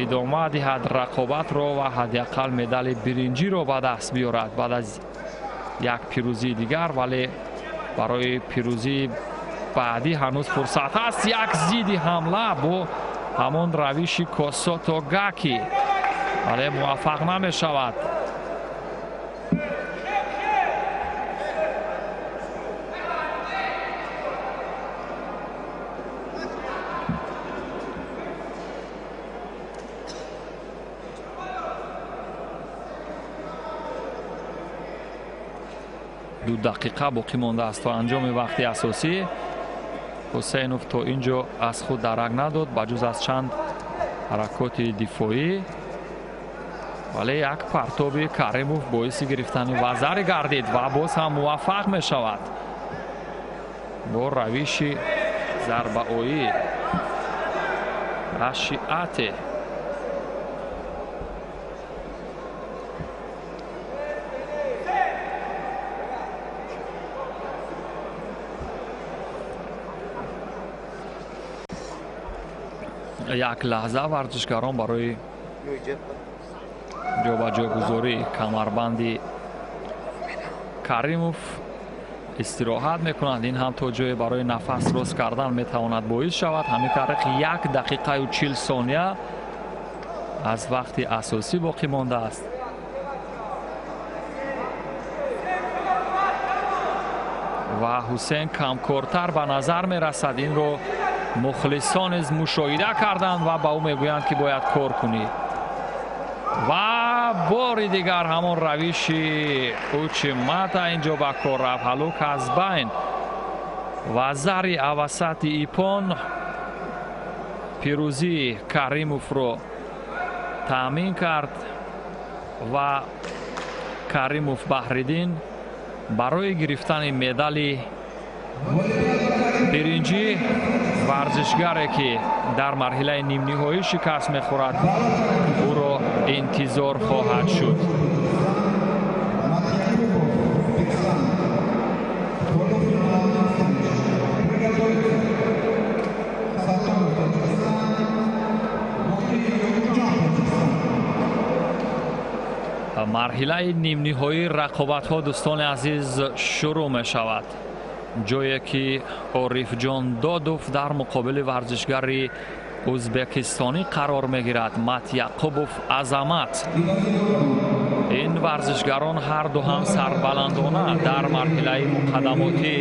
идома диҳад рақобатро ва ҳадди ақал медали биринҷиро ба даст биёрад баъд аз як пирӯзии дигар, вале барои пирӯзии баъдӣ ҳанӯз фурсат ҳаст. Як зидди ҳамла бо ҳамон равиши косото гаки, вале муваффақ намешавад. Ду дақиқа боқӣ мондааст то анҷоми вақти асосӣ. Ҳусейнов то ин ҷо аз худ дарак надод, ба ҷуз аз чанд ҳаракоти дифоӣ, вале як партоби Каримов боиси гирифтани вазари гардид ва боз ҳам муваффақ мешавад бо равиши зарбаоӣ ашиате. Як лаҳза варзишгарон барои ҷобаҷогузории камарбанди Каримов истироҳат мекунанд. Ин ҳам то ҷое барои нафас рост кардан метавонад боис шавад. Ҳамин тариқ 1 дақиқаю 40 сония аз вақти асосӣ боқӣ мондааст. Ва Ҳусейн камкортар ба назар мерасад. Инро Мухлисон низ мушоҳида карданд ва ба ӯ мегӯянд, ки бояд кор кунӣ. Ва бори дигар ҳамон равиши учимата инҷо ба кор рафт. Ҳалук аз байн ва зари авасати ипон пирӯзии Каримовро таъмин кард ва Каримов Баҳриддин барои гирифтани медали биринҷӣ, варзишгаре ки дар марҳилаи нимниҳоӣ шикаст мехӯрад, ӯро интизор хоҳад шуд. Марҳилаи нимниҳоии рақобатҳо, дӯстони азиз, шурӯъ мешавад, ҷое ки Орифҷон Додов дар муқобили варзишгари ӯзбекистонӣ қарор мегирад, Матяқубов Азамат. Ин варзишгарон ҳарду ҳам сарбаландона дар марҳилаи муқаддамотӣ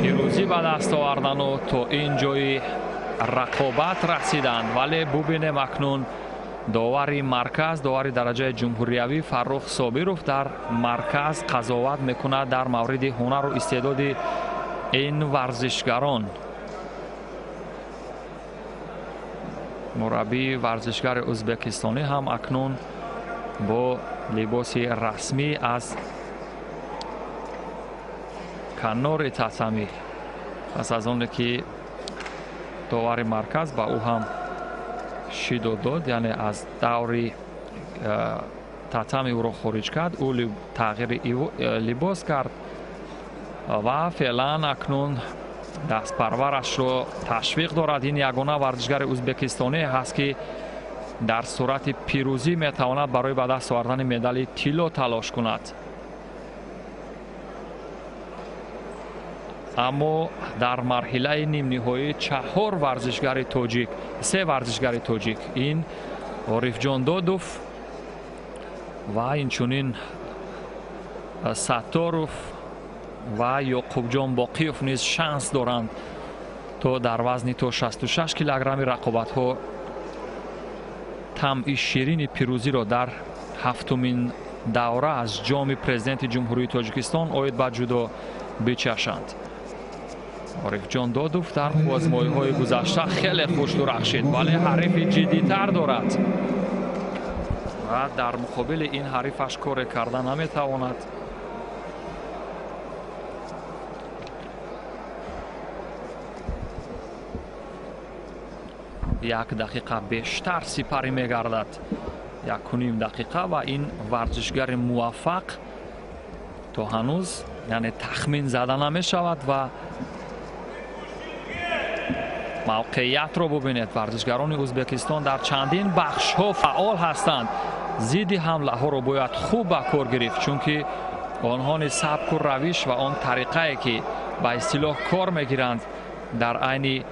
пирӯзӣ ба даст овардану то ин ҷои рақобат расиданд. Вале бубинем, акнун довари марказ, довари дараҷаи ҷумҳуриявӣ Фаррух Собиров дар марказ қазоват мекунад дар мавриди ҳунару истеъдоди ин варзишгарон. Мураббии варзишгари ӯзбекистонӣ ҳам акнун бо либоси расмӣ аз канори татамӣ, пас аз оне ки довари марказ ба ӯ ҳам шидо дод, яъне аз даври татами ӯро хориҷ кард, ӯ тағйири либос кард ва феълан акнун дастпарварашро ташвиқ дорад. Ин ягона варзишгари ӯзбекистонӣ ҳаст, ки дар сурати пирӯзӣ метавонад барои ба даст овардани медали тилло талош кунад. Аммо дар марҳилаи нимниҳоӣ чаҳор варзишгари тоҷик, се варзишгари тоҷик, ин Орифҷон Додов ва инчунин Сатторов ва Ёқубҷон Боқиев низ шанс доранд то дар вазни то 66 килограмми рақобатҳо тамъи ширини пирӯзиро дар ҳафтумин давра аз ҷоми президенти Ҷумҳурии Тоҷикистон оид ба ҷудо бичашанд. Орифҷон Додов дар озмоиҳои гузашта хеле хуш дурахшид, вале ҳарифи ҷиддитар дорад ва дар муқобили ин ҳарифаш коре карда наметавонад. Як дақиқа бештар сипарӣ мегардад, 1.5 дақиқа, ва ин варзишгари муваффақ то ҳанӯз, яъне тахмин зада намешавад. Ва мавқеиятро бубинед, варзишгарони Ӯзбекистон дар чандин бахшҳо фаъол ҳастанд. Зидди ҳамлаҳоро бояд хуб ба кор гирифт, чунки онҳо низ сабку равиш ва он тариқае ки ба истилоҳ кор мегиранд дар айни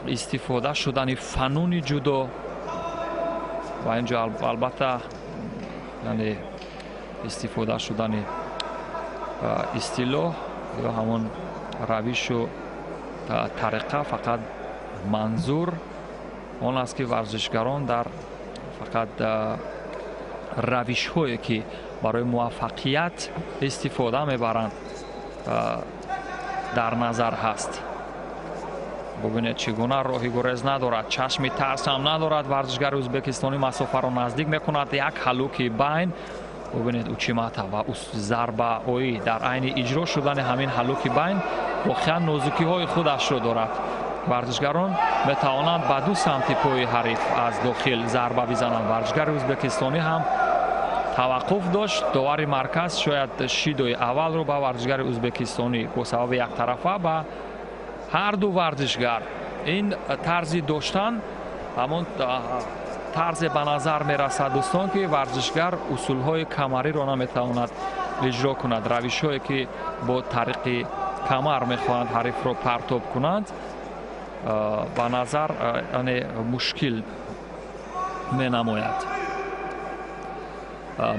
истифода шудани фануни ҷудо ва инҷо албатта яъне истифода шудани истилоҳ ё ҳамон равишу тариқа, фақат манзур он аст, ки варзишгарон дар фақат равишҳое ки барои муваффақият истифода мебаранд дар назар ҳаст. Бубинед, чӣ гуна роҳи гурез надорад, чашми тарс ҳам надорад. Варзишгари ӯзбекистонӣ масофаро наздик мекунад, як ҳалуки байн. Бубинед, учимата ва зарбаоӣ дар айни иҷро шудани ҳамин ҳалуки байн воқеан нозукиҳои худашро дорад. Варзишгарон метавонанд ба ду самти пои ҳариф аз дохил зарба бизананд. Варзишгари ӯзбекистонӣ ҳам таваққуф дошт. Довари марказ шояд шидои аввалро ба варзишгари ӯзбекистонӣ бо сабаби яктарафа ба ҳар ду варзишгар. Ин тарзи доштан ҳамон тарзе ба назар мерасад, дӯстон, ки варзишгар усулҳои камариро наметавонад иҷро кунад. Равишҳое ки бо тариқи камар мехоҳанд ҳарифро партоб кунанд, ба назар яъне мушкил менамояд.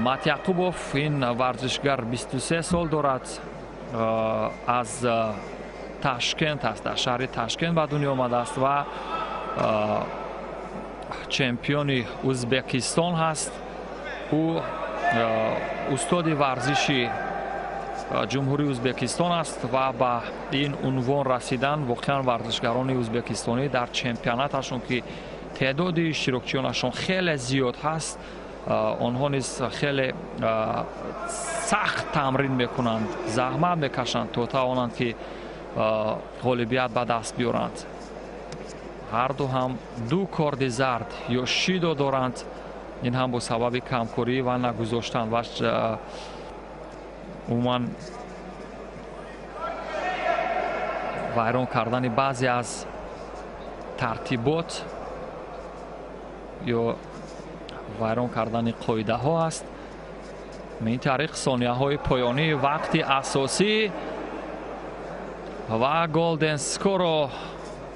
Матяқубов, ин варзишгар 23 сол дорад, аз Ташкент аст, дар шаҳри Ташкент ба дунё омадааст ва чемпиони Ӯзбекистон ҳаст. Ӯ устоди варзиши Ҷумҳурии Ӯзбекистон аст ва ба ин унвон расидан воқеан варзишгарони ӯзбекистонӣ дар чемпионаташон, ки теъдоди иштирокчиёнашон хеле зиёд ҳаст, онҳо низ хеле сахт тамрин мекунанд, заҳмат мекашанд то тавонанд ки ғолибият ба даст биёранд. Ҳарду ҳам ду корди зард ё шидо доранд. Ин ҳам бо сабаби камкорӣ ва нагузоштан ва умуман вайрон кардани баъзе аз тартибот ё вайрон кардани қоидаҳо аст. Ин тариқ сонияҳои поёнии вақти асосӣ ва голден скоро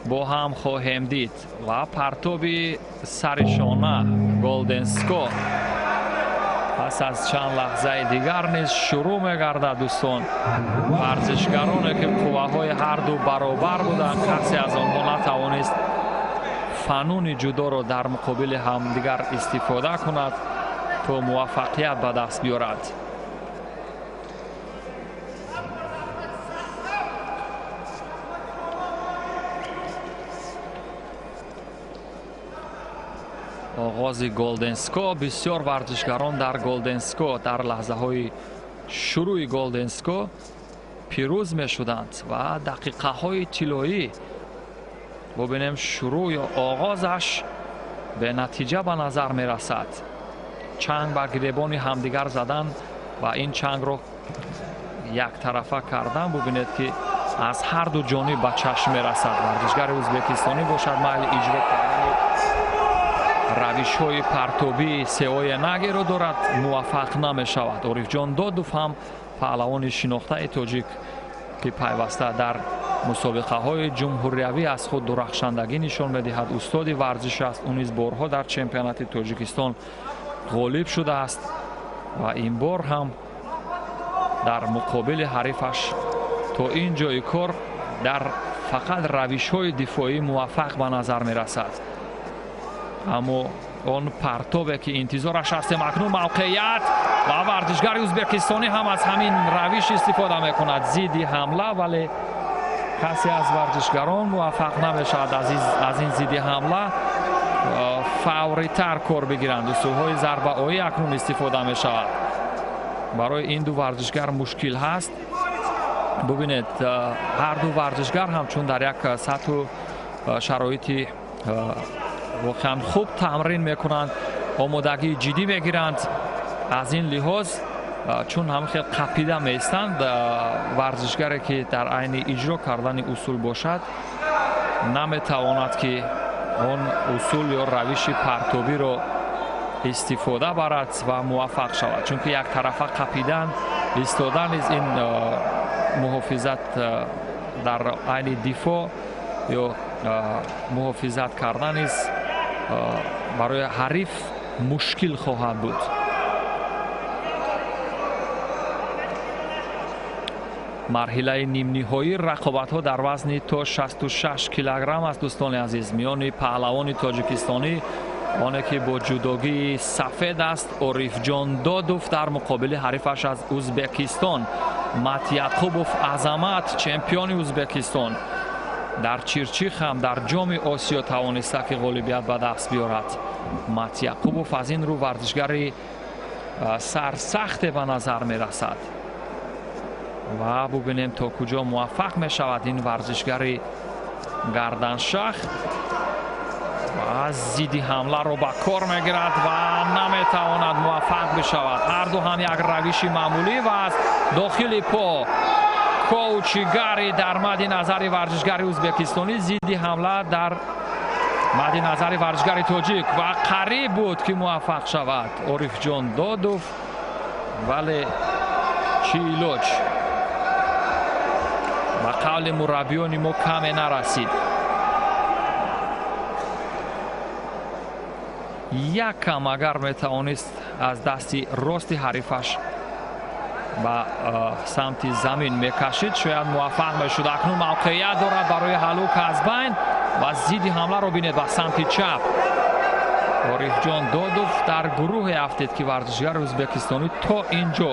бо ҳам хоҳем дид ва партоби саришона голден скор пас аз чанд лаҳзаи дигар низ шурӯъ мегардад. Дӯстон, варзишгароне ки қувваҳои ҳарду баробар буданд, касе аз онҳо натавонист фануни ҷудоро дар муқобили ҳамдигар истифода кунад то муваффақият ба даст биёрад. Оғози голден ско. Бисёр варзишгарон дар голден ско дар лаҳзаҳои шурӯи голден ско пирӯз мешуданд ва дақиқаҳои тиллоӣ бубинем шурӯъ ё оғозаш бенатиҷа ба назар мерасад. Чанг ба гиребони ҳамдигар задан ва ин чангро яктарафа кардан, бубинед ки аз ҳар ду ҷониб ба чашм мерасад. Варзишгари ӯзбекистонӣ бошад майли иҷро кардани равишҳои партобии сеои нагеро дорад, муваффақ намешавад. Орифҷон Додов ҳам паҳлавони шинохтаи тоҷик, ки пайваста дар мусобиқаҳои ҷумҳуриявӣ аз худ дурахшандагӣ нишон медиҳад, устоди варзиш аст. Ӯ низ борҳо дар чемпионати Тоҷикистон ғолиб шудааст ва ин бор ҳам дар муқобили ҳарифаш то ин ҷои кор дар фақат равишҳои дифоӣ муваффақ ба назар мерасад. Аммо он партобе ки интизораш ҳастем, акнун мавқеият ва варзишгари ӯзбекистонӣ ҳам аз ҳамин равиш истифода мекунад, зидди ҳамла, вале касе аз варзишгарон муваффақ намешавад аз ин зидди ҳамла фавритар кор бигиранд. Усулҳои зарбаоӣ акнун истифода мешавад. Барои ин ду варзишгар мушкил ҳаст. Бубинед, ҳар ду варзишгар ҳамчун дар як сатҳу шароити воқеан хуб тамрин мекунанд, омодагии ҷиддӣ мегиранд. Аз ин лиҳоз чун ҳам хел қапида меистанд, варзишгаре ки дар айни иҷро кардани усул бошад наметавонад ки он усул ё равиши партобиро истифода барад ва муваффақ шавад, чунки яктарафа қапидан истодан низ ин муҳофизат дар айни дифоъ ё муҳофизат кардан низ барои ҳариф мушкил хоҳад буд. Марҳилаи нимниҳоӣ рақобатҳо дар вазни то 66 килограмм аст. Дӯстони азиз, миёни паҳлавони тоҷикистонӣ оне ки бо ҷудогии сафед аст, Орифҷон Додов дар муқобили ҳарифаш аз Ӯзбекистон Матяқубов Азамат, чемпиони Ӯзбекистон, дар Чирчих ҳам дар ҷоми Осиё тавониста ки ғолибият ба даст биёрад. Матяқубов аз ин рӯ варзишгари сарсахте ба назар мерасад ва бубинем то куҷо муваффақ мешавад ин варзишгари гарданшах ва зидди ҳамларо ба кор мегирад ва наметавонад муваффақ бишавад. Ҳарду ҳам як равиши маъмулӣ ва аз дохили по коучигари дар мадди назари варзишгари ӯзбекистонӣ, зидди ҳамла дар мадди назари варзишгари тоҷик ва қариб буд ки муваффақ шавад Орифҷон Додов, вале чӣ илоҷ, ба қавли мураббиёни мо каме нарасид. Як кам агар метавонист аз дасти рости ҳарифаш Ба самти замин мекашид, шояд муваффақ мешуд. Акнун мавқеият дорад барои ҳалук аз байн ва зидди ҳамларо бинед ба самти чап. Орифҷон Додов дар гурӯҳе афтид, ки варзишгари ӯзбекистонӣ то ин ҷо,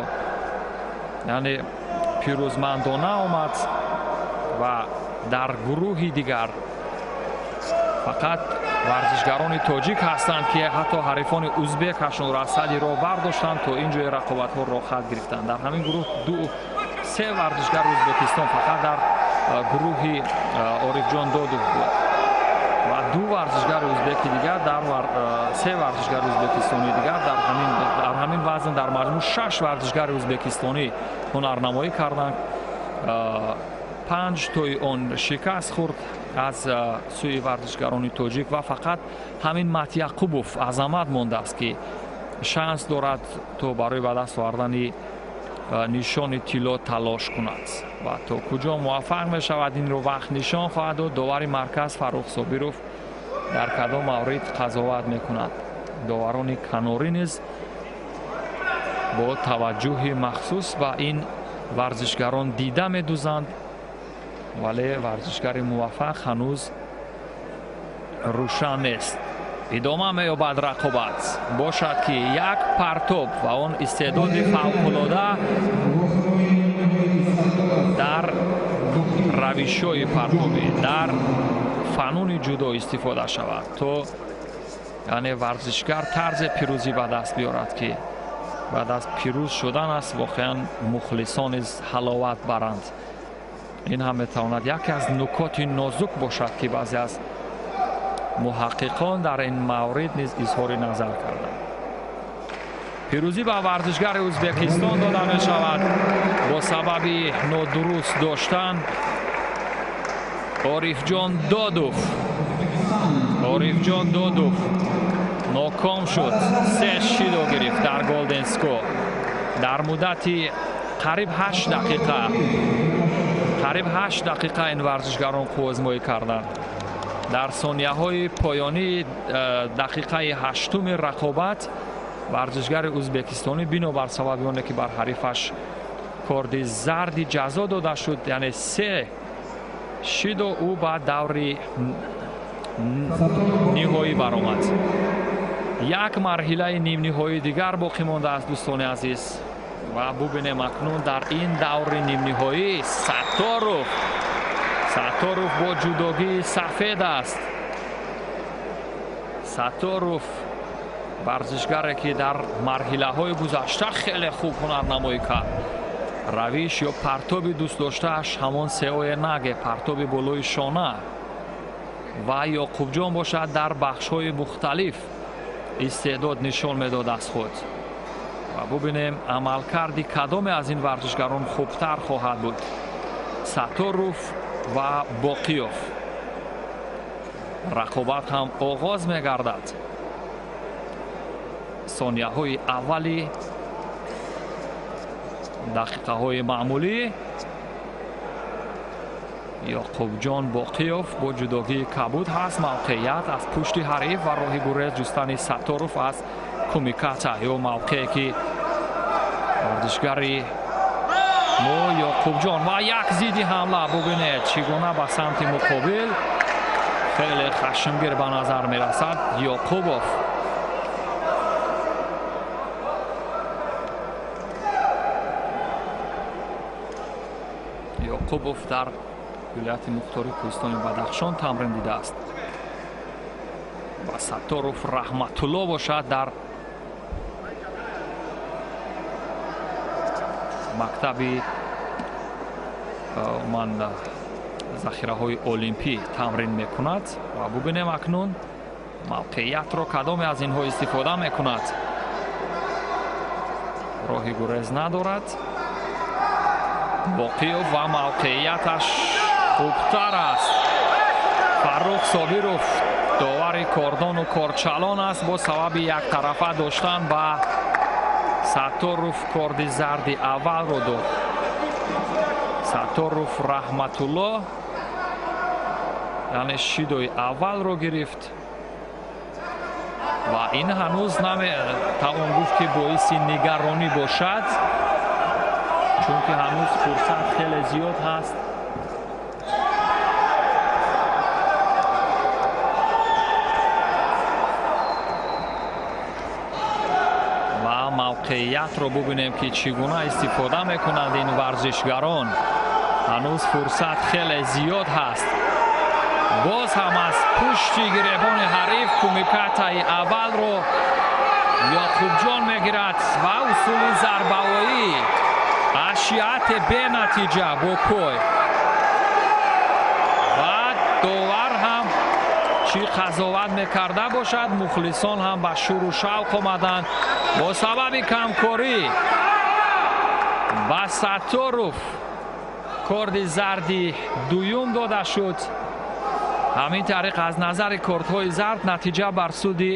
яъне пирӯзмандона омад ва дар гурӯҳи дигар фақат варзишгарони тоҷик ҳастанд, ки ҳатто ҳарифони узбекашонро аз сади роҳ бардоштанд, то ин ҷои рақобатҳо роҳхат гирифтанд. Дар ҳамин гурӯҳ ду се варзишгари Ӯзбекистон фақат дар гурӯҳи Орифҷон Додов буд ва ду варзишгари узбеки дигар дар се варзишгари ӯзбекистонии дигар дар ҳамин вазн. Дар маҷмӯъ шаш варзишгари ӯзбекистонӣ ҳунарнамоӣ карданд. Панҷ тои он шикаст хӯрд аз сӯи варзишгарони тоҷик ва фақат ҳамин Матяқубов азамат мондааст, ки шанс дорад то барои ба даст овардани нишони тилло талош кунад ва то куҷо муваффақ мешавад, инро вақт нишон хоҳад дод. Довари марказ Фаррух Собиров дар кадом маврид қазоват мекунад? Доварони канорӣ низ бо таваҷҷӯҳи махсус ба ин варзишгарон дида медузанд, вале варзишгари муваффақ ҳанӯз рӯшан нест. Идома меёбад рақобат. Бошад, ки як партоб ва он истеъдоди фавқулода дар равишҳои партобӣ, дар фануни ҷудо истифода шавад, то яъне варзишгар тарзе пирӯзӣ ба даст биёрад, ки баъд аз пирӯз шудан аст, воқеан мухлисон низ ҳаловат баранд. Ин ҳам метавонад яке аз нукоти нозук бошад, ки баъзе аз муҳаққиқон дар ин маврид низ изҳори назар карданд. Пирӯзӣ ба варзишгари Ӯзбекистон дода мешавад бо сабаби нодуруст доштан. Орифҷон Додов, Орифҷон Додов ноком шуд. Се шидо гирифт дар golden score дар муддати қариб 8 дақиқа. Қариб 8 дақиқа ин варзишгарон қувваозмоӣ карданд. Дар сонияҳои поёнии дақиқаи ҳаштуми рақобат варзишгари ӯзбекистонӣ, бинобар сабаби оне ки бар ҳарифаш корди зарди ҷазо дода шуд, яъне се шидо, ӯ ба даври ниҳоӣ баромад. Як марҳилаи нимниҳоии дигар боқӣ мондааст, дӯстони азиз, ва бубинем акнун дар ин даври нимниҳоӣ Сатторов, Сатторов бо ҷудогии сафед аст. Сатторов варзишгаре, ки дар марҳилаҳои гузашта хеле хуб ҳунарнамоӣ кард. Равиш ё партоби дӯстдоштааш ҳамон сеое наге, партоби болои шона, ва Ёқубҷон бошад, дар бахшҳои мухталиф истеъдод нишон медод аз худ. Ва бубинем, амалкарди кадоме аз ин варзишгарон хубтар хоҳад буд: Сатторов ва Боқиёв. Рақобат ҳам оғоз мегардад. Сонияҳои аввали дақиқаҳои маъмулӣ. Ёқубҷон Боқиёв бо ҷудогии кабуд ҳаст. Мавқеият аз пушти ҳариф ва роҳи гурез ҷустани Сатторов аз кумиката ё мавқее, ки варзишгари мо Ёқубҷон, ва як зидди ҳамла. Бубинед, чӣ гуна ба самти муқобил хеле хашмгир ба назар мерасад Ёқубов. Ёқубов дар вилояти мухтори кӯҳистони Бадахшон тамрин дидааст ва Сатторов Раҳматулло бошад, дар мактаби ман захираҳои олимпӣ тамрин мекунад. Ва бубинем акнун мавқеиятро кадоме аз инҳо истифода мекунад. Роҳи гурез надорад Боқиёв ва мавқеияташ хубтар аст. Фаррух Собиров довари кордону корчалон аст. Бо сабаби яктарафа доштан ба Сатторов корди зарди аввалро дод. Сатторов Раҳматулло, яъне шидои аввалро гирифт ва ин ҳанӯз наметавон гуфт, ки боиси нигаронӣ бошад. Чунки ҳанӯз фурсат хеле зиёд ҳаст. Ва мавқеиятро бубинем, ки чӣ гуна истифода мекунанд ин варзишгарон. Ҳанӯз фурсат хеле зиёд ҳаст. Боз ҳам аз пушти гиребони ҳариф кумикатаи аввалро Ёқубҷон мегирад ва усули зарбаоӣ ашиате бенатиҷа бо пой. Ва довар ҳам чӣ қазоват мекарда бошад, мухлисон ҳам ба шуру шавқ омаданд. Бо сабаби камкорӣ ба Сатторов корди зарди дуюм дода шуд. Ҳамин тариқ аз назари кортҳои зард натиҷа бар суди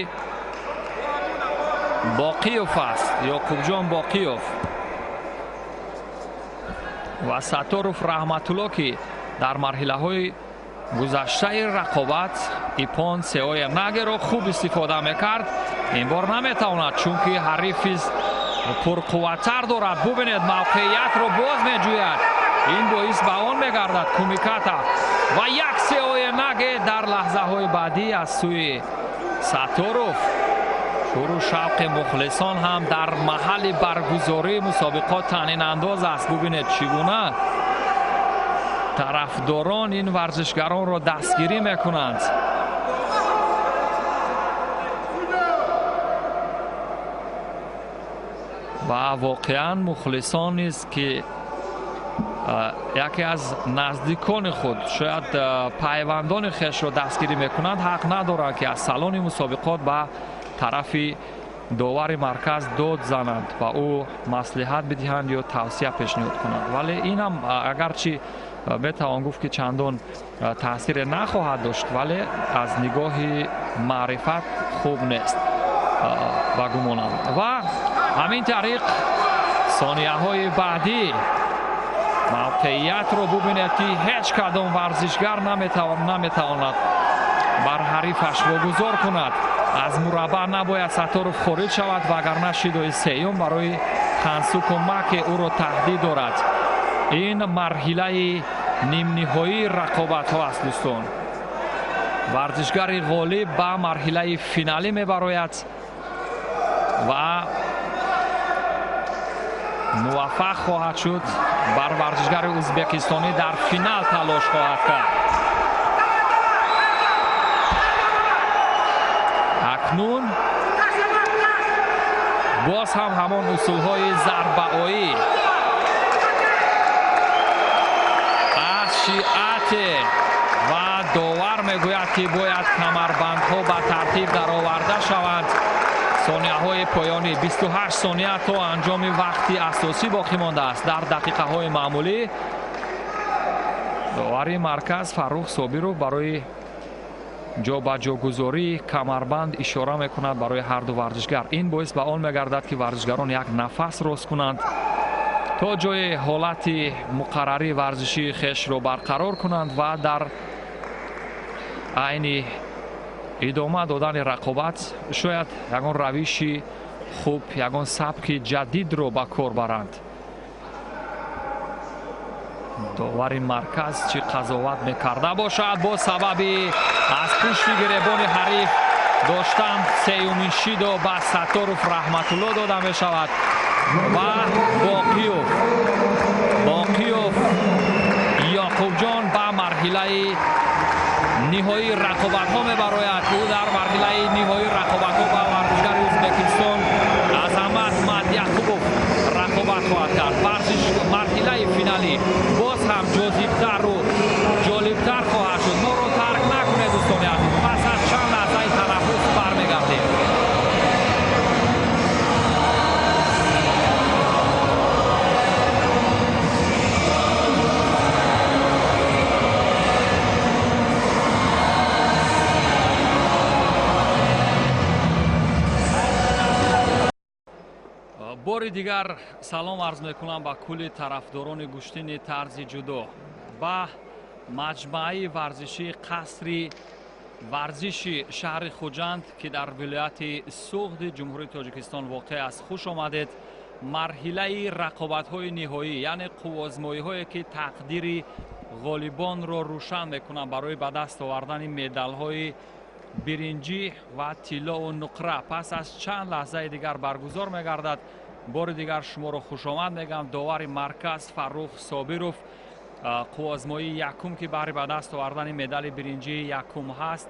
Боқиев аст, Ёқубҷон Боқиев. Ва Сатторов Раҳматулло, ки дар марҳилаҳои гузаштаи рақобат ипон сеоя нагеро хуб истифода мекард, ин бор наметавонад, чунки ҳарифи пурқувваттар дорад. Бубинед, мавқеиятро боз меҷӯяд. Ин боис ба он мегардад кумиката ва як сеоя наге дар лаҳзаҳои баъдӣ аз сӯи Сатторов. Шуру шавқи мухлисон ҳам дар маҳалли баргузории мусобиқот таънинандоз аст. Бубинед, чӣ гуна тарафдорон ин варзишгаронро дастгирӣ мекунанд. Ва воқеан мухлисон низ, ки яке аз наздикони худ, шояд пайвандони хешро дастгирӣ мекунанд, ҳақ надоранд, ки аз салони мусобиқот ба тарафи довари марказ дод зананд ва ӯ маслиҳат бидиҳанд ё тавсия пешниҳод кунанд. Вале инам агарчи метавон гуфт, ки чандон таъсире нахоҳад дошт, вале аз нигоҳи маърифат хуб нест ба гумонам. Ва ҳамин тариқ сонияҳои баъдӣ мавқеиятро бубинед, ки ҳеҷ кадом варзишгар наметавонад бар ҳарифаш вогузор кунад. Аз мураббаъ набояд Сатторов хориҷ шавад, вагарна шидои сеюм барои Хансуку Маке ӯро таҳдид дорад. Ин марҳилаи нимниҳоии рақобатҳо аст, дӯстон. Варзишгари ғолиб ба марҳилаи финалӣ мебарояд ва муваффақ хоҳад шуд бар варзишгари ӯзбекистонӣ дар финал талош хоҳад кард. Акнун боз ҳам ҳамон усулҳои зарбаоӣ аз шиате ва довар мегӯяд, ки бояд камарбандҳо ба тартиб дароварда шаванд. Сонияҳои поёнӣ 28 сония то анҷоми вақти асосӣ боқӣ мондааст. Дар дақиқаҳои маъмулӣ довари марказ Фаррух Собиров барои ҷобаҷогузории камарбанд ишора мекунад барои ҳарду варзишгар. Ин боис ба он мегардад, ки варзишгарон як нафас рост кунанд то ҷои ҳолати муқаррарии варзишии хешро барқарор кунанд ва дар айни идома додани рақобат шояд ягон равиши хуб, ягон сабки ҷадидро ба кор баранд. Довари марказ чӣ қазоват мекарда бошад, бо сабаби аз пушти гиребони ҳариф доштан сеюмин шидо ба Сатторов Раҳматулло дода мешавад ва Боқиев Ёқубҷон ба марҳилаи ниҳоии рақобатҳо мебарояд. Ӯ дар марҳилаи ниҳоии рақобатҳо ба варзишгари Ӯзбекистон Азамат Мадяқубов рақобат хоҳад кард. Марҳилаи финалӣ боз ҳам ҷозибтару ҷолибтар хоҳад шуд. Моро тарк накунед, дӯстони азиз. Пас аз чанд лаҳзаи танаффус бармегардем. Бори дигар салом арз мекунам ба кулли тарафдорони гӯштини тарзи ҷудо, ба маҷмӯаи варзишии қасри варзиши шаҳри Хуҷанд, ки дар вилояти Суғди Ҷумҳурии Тоҷикистон воқеъ аст. Хуш омадед. Марҳилаи рақобатҳои ниҳоӣ, яъне қувваозмоиҳое ки тақдири ғолибонро рӯшан мекунанд барои ба даст овардани медалҳои биринҷӣ ва тиллову нуқра, пас аз чанд лаҳзаи дигар баргузор мегардад. Бори дигар шуморо хушомад мегӯям. Довари марказ Фаррух Собиров қувваозмоии якум, ки баҳри ба даст овардани медали биринҷии якум ҳаст,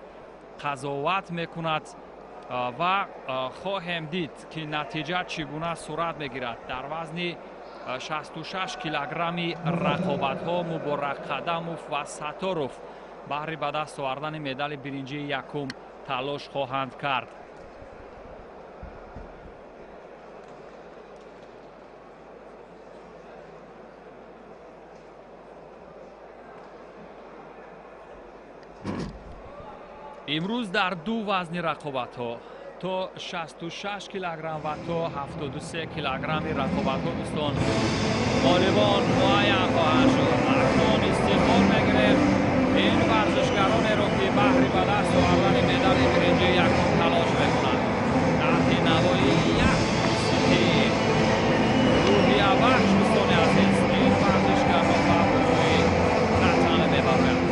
қазоват мекунад ва хоҳем дид, ки натиҷа чӣ гуна сурат мегирад. Дар вазни 66 килограмми рақобатҳо Муборак Қадамов ва Сатторов баҳри ба даст овардани медали биринҷии якум талош хоҳанд кард. Имрӯз дар ду вазни рақобатҳо то 66 килограмм ва то 73 килограмми рақобатҳо, дӯстон, ғолибон муайян хоҳанд шуд. Акнун истиқбол мегирем ин варзишгаронеро, ки баҳри ба даст овардани медали биринҷии якум талош мекунанд. Таҳти навои як мусиқии рӯҳиябахш, дӯстони азиз, ин варзишгарон ба болои татами мебароянд.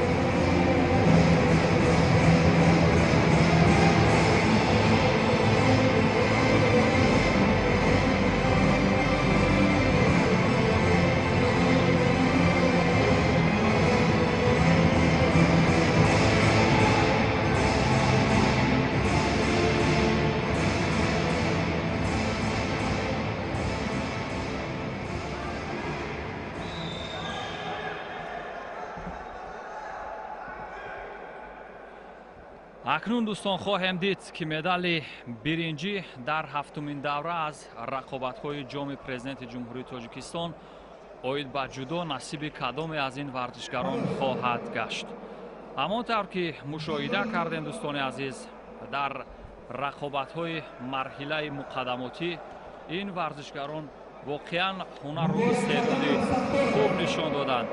Акнун, дӯстон, хоҳем дид, ки медали биринҷӣ дар ҳафтумин давра аз рақобатҳои Ҷоми Президенти Ҷумҳурии Тоҷикистон оид ба ҷудо насиби кадоме аз ин варзишгарон хоҳад гашт. Ҳамон тавр ки мушоҳида кардем, дӯстони азиз, дар рақобатҳои марҳилаи муқаддамотӣ ин варзишгарон воқеан ҳунару истеъдоди хуб нишон доданд.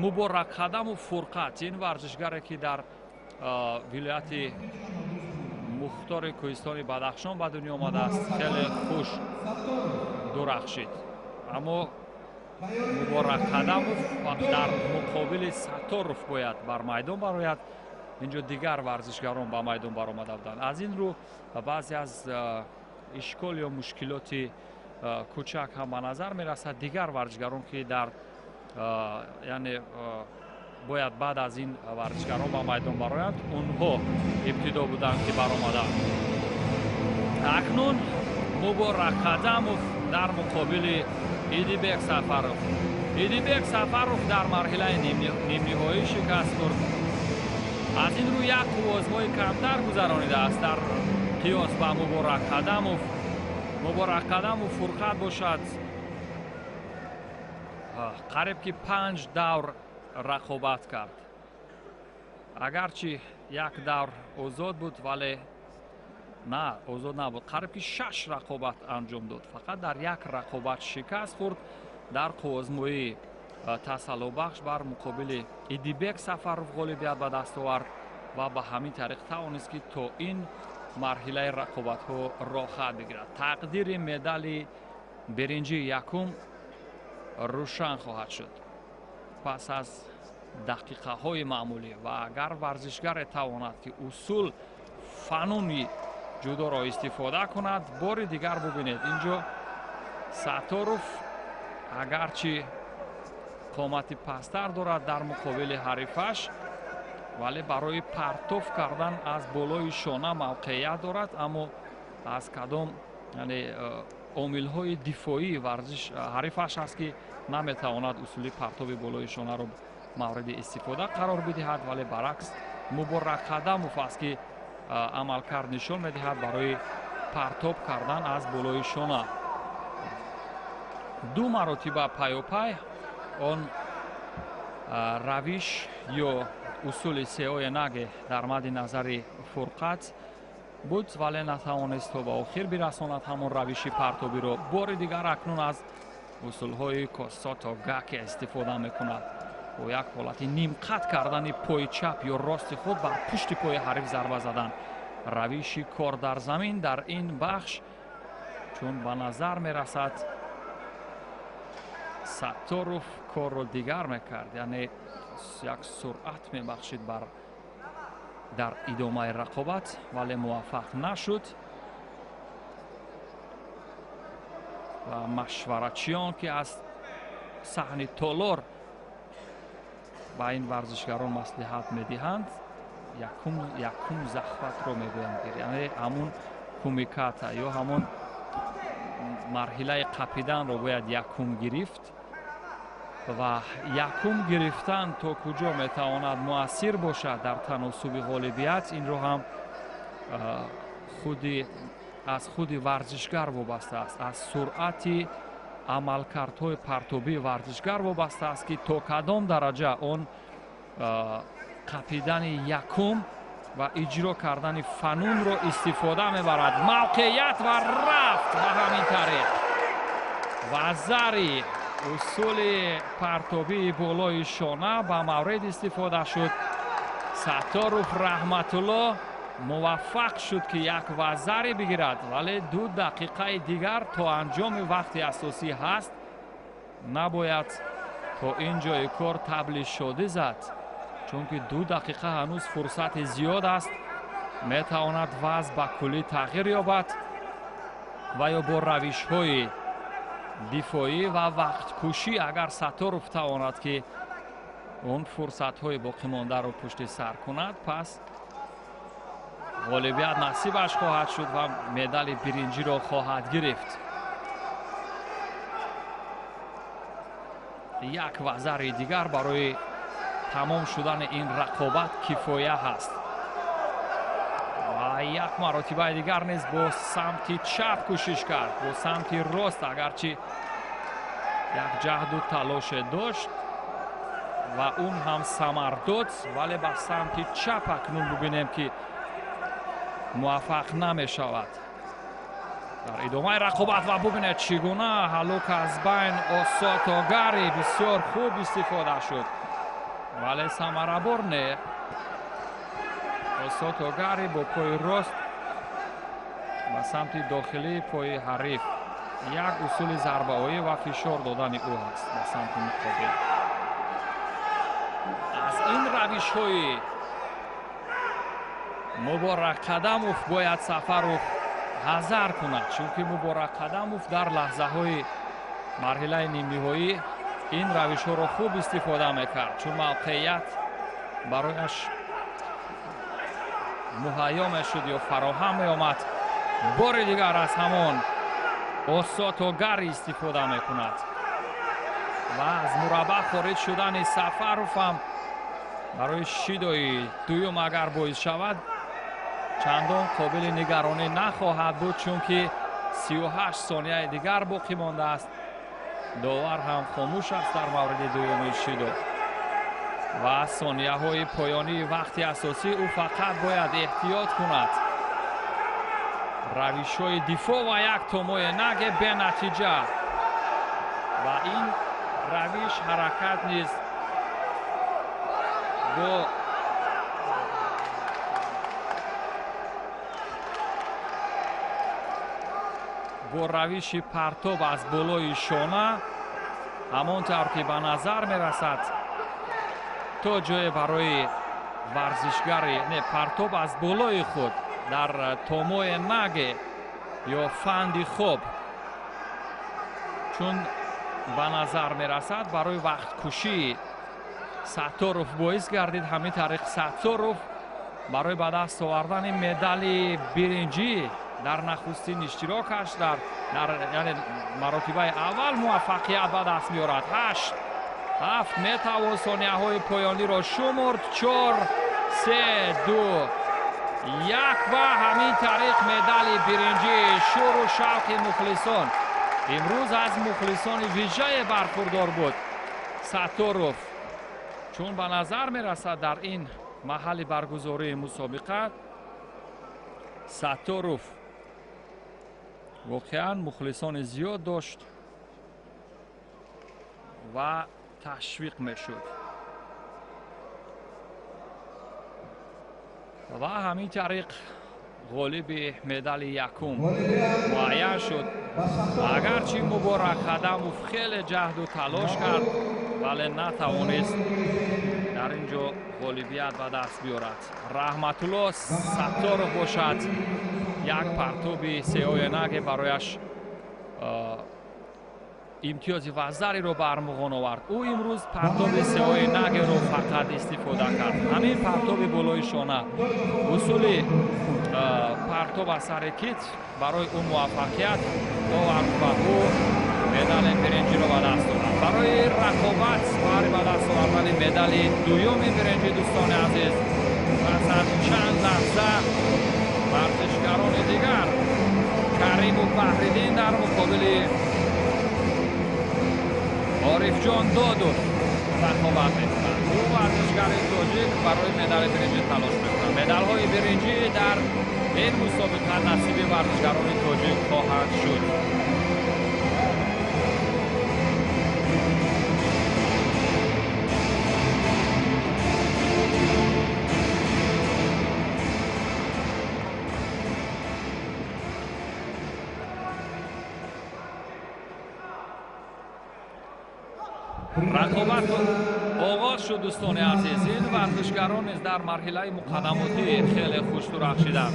Муборак Қадаму Фурқат, ин варзишгаре ки дар вилояти мухтори кӯҳистони Бадахшон ба дунё омадааст, хеле хуш дурахшид. Аммо Муборак Қадамов дар муқобили Сатторов бояд бар майдон барояд. Инҷо дигар варзишгарон ба майдон баромада буданд. Аз ин рӯ баъзе аз ишкол ё мушкилоти кӯчак ҳам ба назар мерасад. Дигар варзишгарон, ки дар яъне бояд баъд аз ин варзишгарон ба майдон бароянд, онҳо ибтидо буданд, ки баромаданд. Акнун Муборак Қадамов дар муқобили Идибек Сафаров. Идибек Сафаров дар марҳилаи нимниҳоӣ шикаст хӯрд. Аз ин рӯ як қувваозмои камтар гузаронидааст дар қиёс ба Муборак Қадамов. Муборак Қадамов Фурқат бошад, қариб ки 5 давр рақобат кард. Агарчи як давр озод буд, вале на, озод набуд. Қариб ки 6 рақобат анҷом дод. Фақат дар як рақобат шикаст хӯрд дар қувваозмоии тасаллобахш бар муқобили Идибек Сафаров ғолибият ба даст овард ва ба ҳамин тариқ тавонист, ки то ин марҳилаи рақобатҳо роҳхат бигирад. Тақдири медали биринҷии якум рӯшан хоҳад шуд пас аз дақиқаҳои маъмулӣ, ва агар варзишгаре тавонад, ки усул фануни ҷудоро истифода кунад, бори дигар бубинед, инҷо Сатторов агарчи қомати пасттар дорад дар муқобили ҳарифаш, вале барои партоф кардан аз болои шона мавқеият дорад, аммо аз кадом, яъне омилҳои дифоии варзиш ҳарифаш аст, ки наметавонад усули партоби болои шонаро мавриди истифода қарор бидиҳад, вале баръакс Муборак Қадамов аст, ки амалкард нишон медиҳад барои партоб кардан аз болои шона. Ду маротиба пайопай он равиш ё усули сеои наге дар мадди назари Фурқат буд, вале натавонист то ба охир бирасонад ҳамон равиши партобиро. Бори дигар акнун аз усулҳои косото гаке истифода мекунад. Бо як ҳолати нимқат кардани пои чап ё рости худ бар пушти пои ҳариф зарба задан. Равиши кор дар замин дар ин бахш Чун ба назар мерасад Сатторов корро дигар мекард, яъне як суръат мебахшид бар дар идомаи рақобат, вале муваффақ нашуд. Ва машваратчиён, ки аз саҳни толор ба ин варзишгарон маслиҳат медиҳанд, якум захватро мегӯянд, яъне ҳамун кумиката ё ҳамон марҳилаи қапиданро бояд якум гирифт ва якум гирифтан то куҷо метавонад муассир бошад дар таносуби ғолибият, инро ҳам аз худи варзишгар вобаста аст, аз суръати амалкардҳои партобии варзишгар вобаста аст, ки то кадом дараҷа он қапидани якум ва иҷро кардани фанунро истифода мебарад. Мавқеият ва рафт ба ҳамин тариқ. Вазари усули партобии болои шона ба маврид истифода шуд. Сатторов Раҳматулло муваффақ шуд, ки як вазаре бигирад, вале 2 дақиқаи дигар то анҷоми вақти асосӣ ҳаст. Набояд то ин ҷои кор табли шодӣ зад, чунки 2 дақиқа ҳанӯз фурсати зиёд аст. Метавонад вазъ ба куллӣ тағйир ёбад ва ё бо равишҳои дифоӣ ва вақткушӣ агар Сатторов тавонад, ки он фурсатҳои боқимондаро пушти сар кунад, пас ғолибият насибаш хоҳад шуд ва медали биринҷиро хоҳад гирифт. Як вазари дигар барои тамом шудани ин рақобат кифоя ҳаст. Ва як маротибаи дигар низ бо самти чап кӯшиш кард, бо самти рост агарчи як ҷаҳду талоше дошт ва он ҳам самар дод, вале ба самти чап акнун бубинем, ки муваффақ намешавад. Дар идомаи рақобат ва бубинед, чӣ гуна ҳалук аз байн Осотогари бисёр хуб истифода шуд, вале самарабор не. Осотогари бо пои рост ба самти дохилии пои ҳариф як усули зарбаоӣ ва фишор додани ӯ ҳаст ба самти муқобил. Аз ин равишҳои Муборак Қадамов бояд Сафаров ҳазар кунад, чунки Муборак Қадамов дар лаҳзаҳои марҳилаи нимниҳоӣ ин равишҳоро хуб истифода мекард, чун мавқеият барояш муҳайё мешуд ё фароҳам меомад. Бори дигар аз ҳамон Осотогари истифода мекунад ва аз мураббаъ хориҷ шудани Сафаров ҳам барои шидои дуюм агар боис шавад, чандон қобили нигаронӣ нахоҳад буд, чунки 38 сонияи дигар боқӣ мондааст. Довар ҳам хомӯш аст дар мавриди дуюми шидо ва сонияҳои поёнии вақти асосӣ ӯ фақат бояд эҳтиёт кунад. Равишҳои дифоъ ва як томои наге бенатиҷа ва ин равиш ҳаракат низ бо равиши партоб аз болои шона, ҳамон тавр ки ба назар мерасад, то ҷое барои варзишгари не партоб аз болои худ дар томои наге ё фанди хоб, чун ба назар мерасад барои вақткушии Сатторов боис гардид. Ҳамин тариқ Сатторов барои ба даст овардани медали биринҷӣ дар нахустин иштирокаш дар яъне маротибаи аввал муваффақият ба даст меорад. 8 7 метавон сонияҳои поёниро шумурд. 4 3 2 1 ва ҳамин тариқ медали биринҷӣ. Шӯру шавқи мухлисон имрӯз аз мухлисони вижае бархурдор буд Сатторов, чун ба назар мерасад дар ин маҳалли баргузории мусобиқа Сатторов воқеан мухлисони зиёд дошт ва ташвиқ мешуд. Ва ҳамин тариқ Ғолиби медали якум муайян шуд. Агарчи Муборак Қадамов хеле ҷаҳду талош кард, вале натавонист дар ин ҷо ғолибият ба даст биёрад. Раҳматулло Сатторов бошад, як партоби сеоянаге барояш имтиёзи ваздариро ба армуғон овард. Ӯ имрӯз партоби сеоянагеро фақат истифода кард. Ҳамин партоби болои шона, усули партоб аз сари кит барои ӯ муваффақият овард ва ӯ медали биринҷиро ба даст овард. Барои рақобат барои ба даст овардани медали дуюми биринҷӣ, дӯстони азиз, пас аз чанд лаҳза варзишгарони дигар Кариму Баҳриддин дар муқобили Орифҷон Додов рақобат мекунанд. Ду варзишгари тоҷик барои медали биринҷӣ талош мекунанд. Медалҳои биринҷӣ дар ин мусобиқа насиби варзишгарони тоҷик хоҳанд шуд. Рақобат оғоз шуд, дӯстони азиз. Ин варзишгарон низ дар марҳилаи муқаддамотӣ хеле хуштурахшиданд.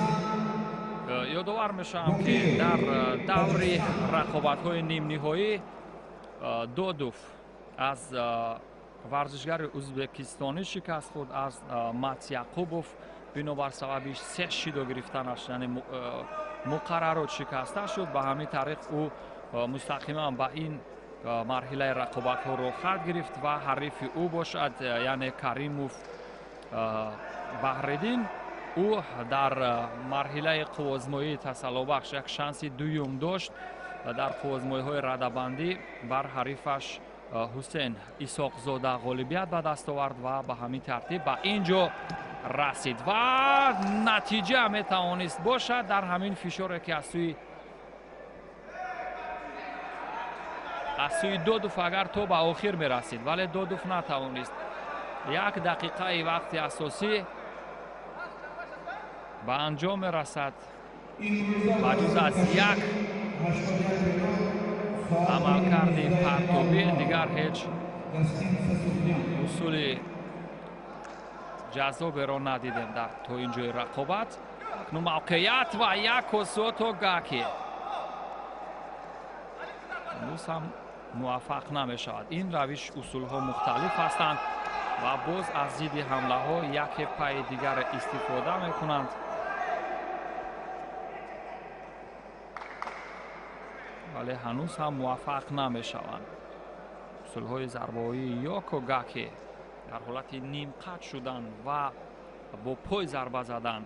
Ёдовар мешавам, ки дар даври рақобатҳои нимниҳоӣ Додов аз варзишгари ӯзбекистонӣ шикаст хӯрд, аз Мат Яқубов, бинобар сабаби се шидо гирифтанаш, яъне муқаррарот шикаста шуд. Ба ҳамин тариқ ӯ мустақиман ба ин марҳилаи рақобатҳоро хат гирифт ва ҳарифи ӯ бошад, яъне Каримов Баҳриддин, ӯ дар марҳилаи қуввозмоии тасаллобахш як шанси дуюм дошт ва дар қуввозмоиҳои радабандӣ бар ҳарифаш Ҳусен Исоқзода ғолибият ба даст овард ва ба ҳамин тартиб ба ин ҷо расид ва натиҷа метавонист бошад дар ҳамин фишоре, ки аз сӯи Додов агар то ба охир мерасид, вале Додов натавонист. Як дақиқаи вақти асосӣ ба анҷом мерасад. Ба ҷуз аз як амалкарди партобӣ дигар ҳеҷ усули ҷаззоберо надидем дар то ин ҷои рақобат. Акнун мавқеият ва як косото гаки ҳанӯз ҳам муваффақ намешавад. Ин равиш усулҳо мухталиф ҳастанд ва боз аз зидди ҳамлаҳо яке пайи дигар истифода мекунанд. Вале ҳанӯз ҳам муваффақ намешаванд. Усулҳои зарбаҳои Йоко Гаки дар ҳолати нимқат шудан ва бо пой зарба задан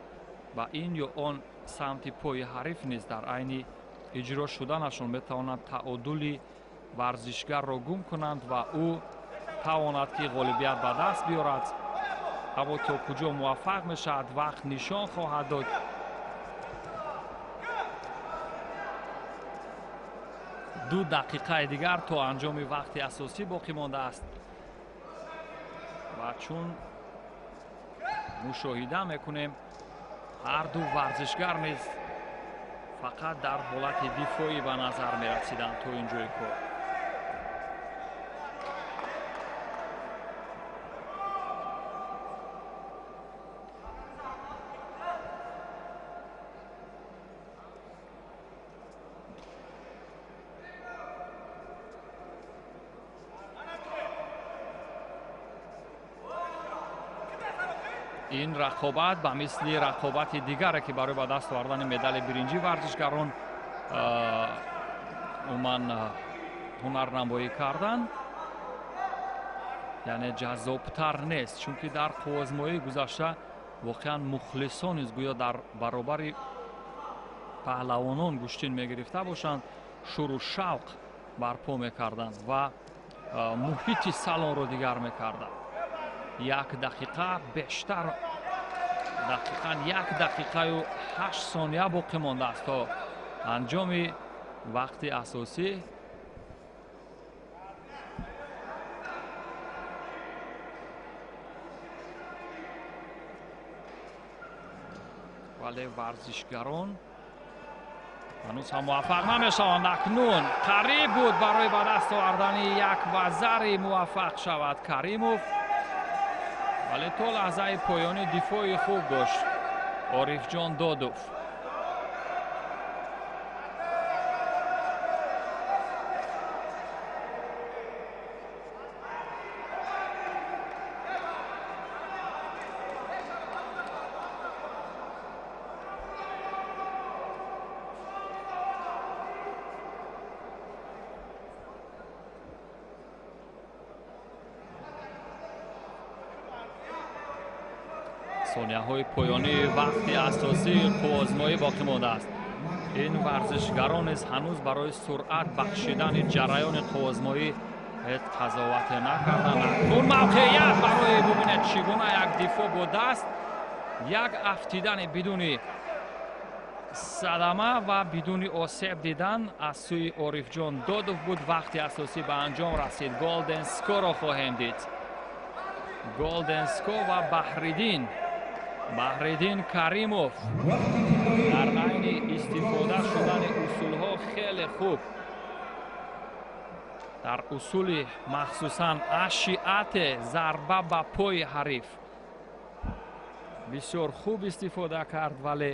ба ин ё он самти пои ҳариф низ дар айни иҷро шуданашон метавонанд таъодули варзишгарро гум кунанд ва ӯ тавонад, ки ғолибият ба даст биёрад. Аммо то куҷо муваффақ мешавад, вақт нишон хоҳад дод. Ду дақиқаи дигар то анҷоми вақти асосӣ боқӣ мондааст ва чун мушоҳида мекунем, ҳар ду варзишгар низ фақат дар ҳолати дифоӣ ба назар мерасиданд то ин ҷои кор. Ин рақобат ба мисли рақобати дигаре, ки барои ба даст овардани медали биринҷӣ варзишгарон умуман ҳунарнамоӣ карданд, яъне ҷаззобтар нест, чунки дар қуввозмоии гузашта воқеан мухлисон низ гӯё дар баробари паҳлавонон гӯштин мегирифта бошанд, шуру шавқ барпо мекарданд ва муҳити салонро дигар мекарданд. Як дақиқа бештар, дақиқан як дақиқаю 8 сония боқӣ мондааст то анҷоми вақти асосӣ. Вале варзишгарон ҳанӯз ҳам муваффақ намешаванд. Акнун қариб буд барои ба даст овардани як вазари муваффақ шавад Каримов, вале то лаҳзаи поёнӣ дифои хуб дошт Орифҷон Додов. Сонияҳои поёнии вақти асосии қувваозмоӣ боқӣ мондааст. Ин варзишгарон низ ҳанӯз барои суръат бахшидани ҷараёни қувваозмоӣ ҳеҷ қазовате накарданд. Акнун мавқеият барои бубинед чӣ гуна як дифоъ бо даст, як афтидани бидуни садама ва бидуни осеб дидан аз сӯи Орифҷон Додов буд. Вақти асосӣ ба анҷом расид. Голден скоро хоҳем дид. Голден ско ва Баҳриддин. Баҳриддин Каримов дар айни истифода шудани усулҳо хеле хуб, дар усули махсусан ашиате зарба ба пои ҳариф бисёр хуб истифода кард, вале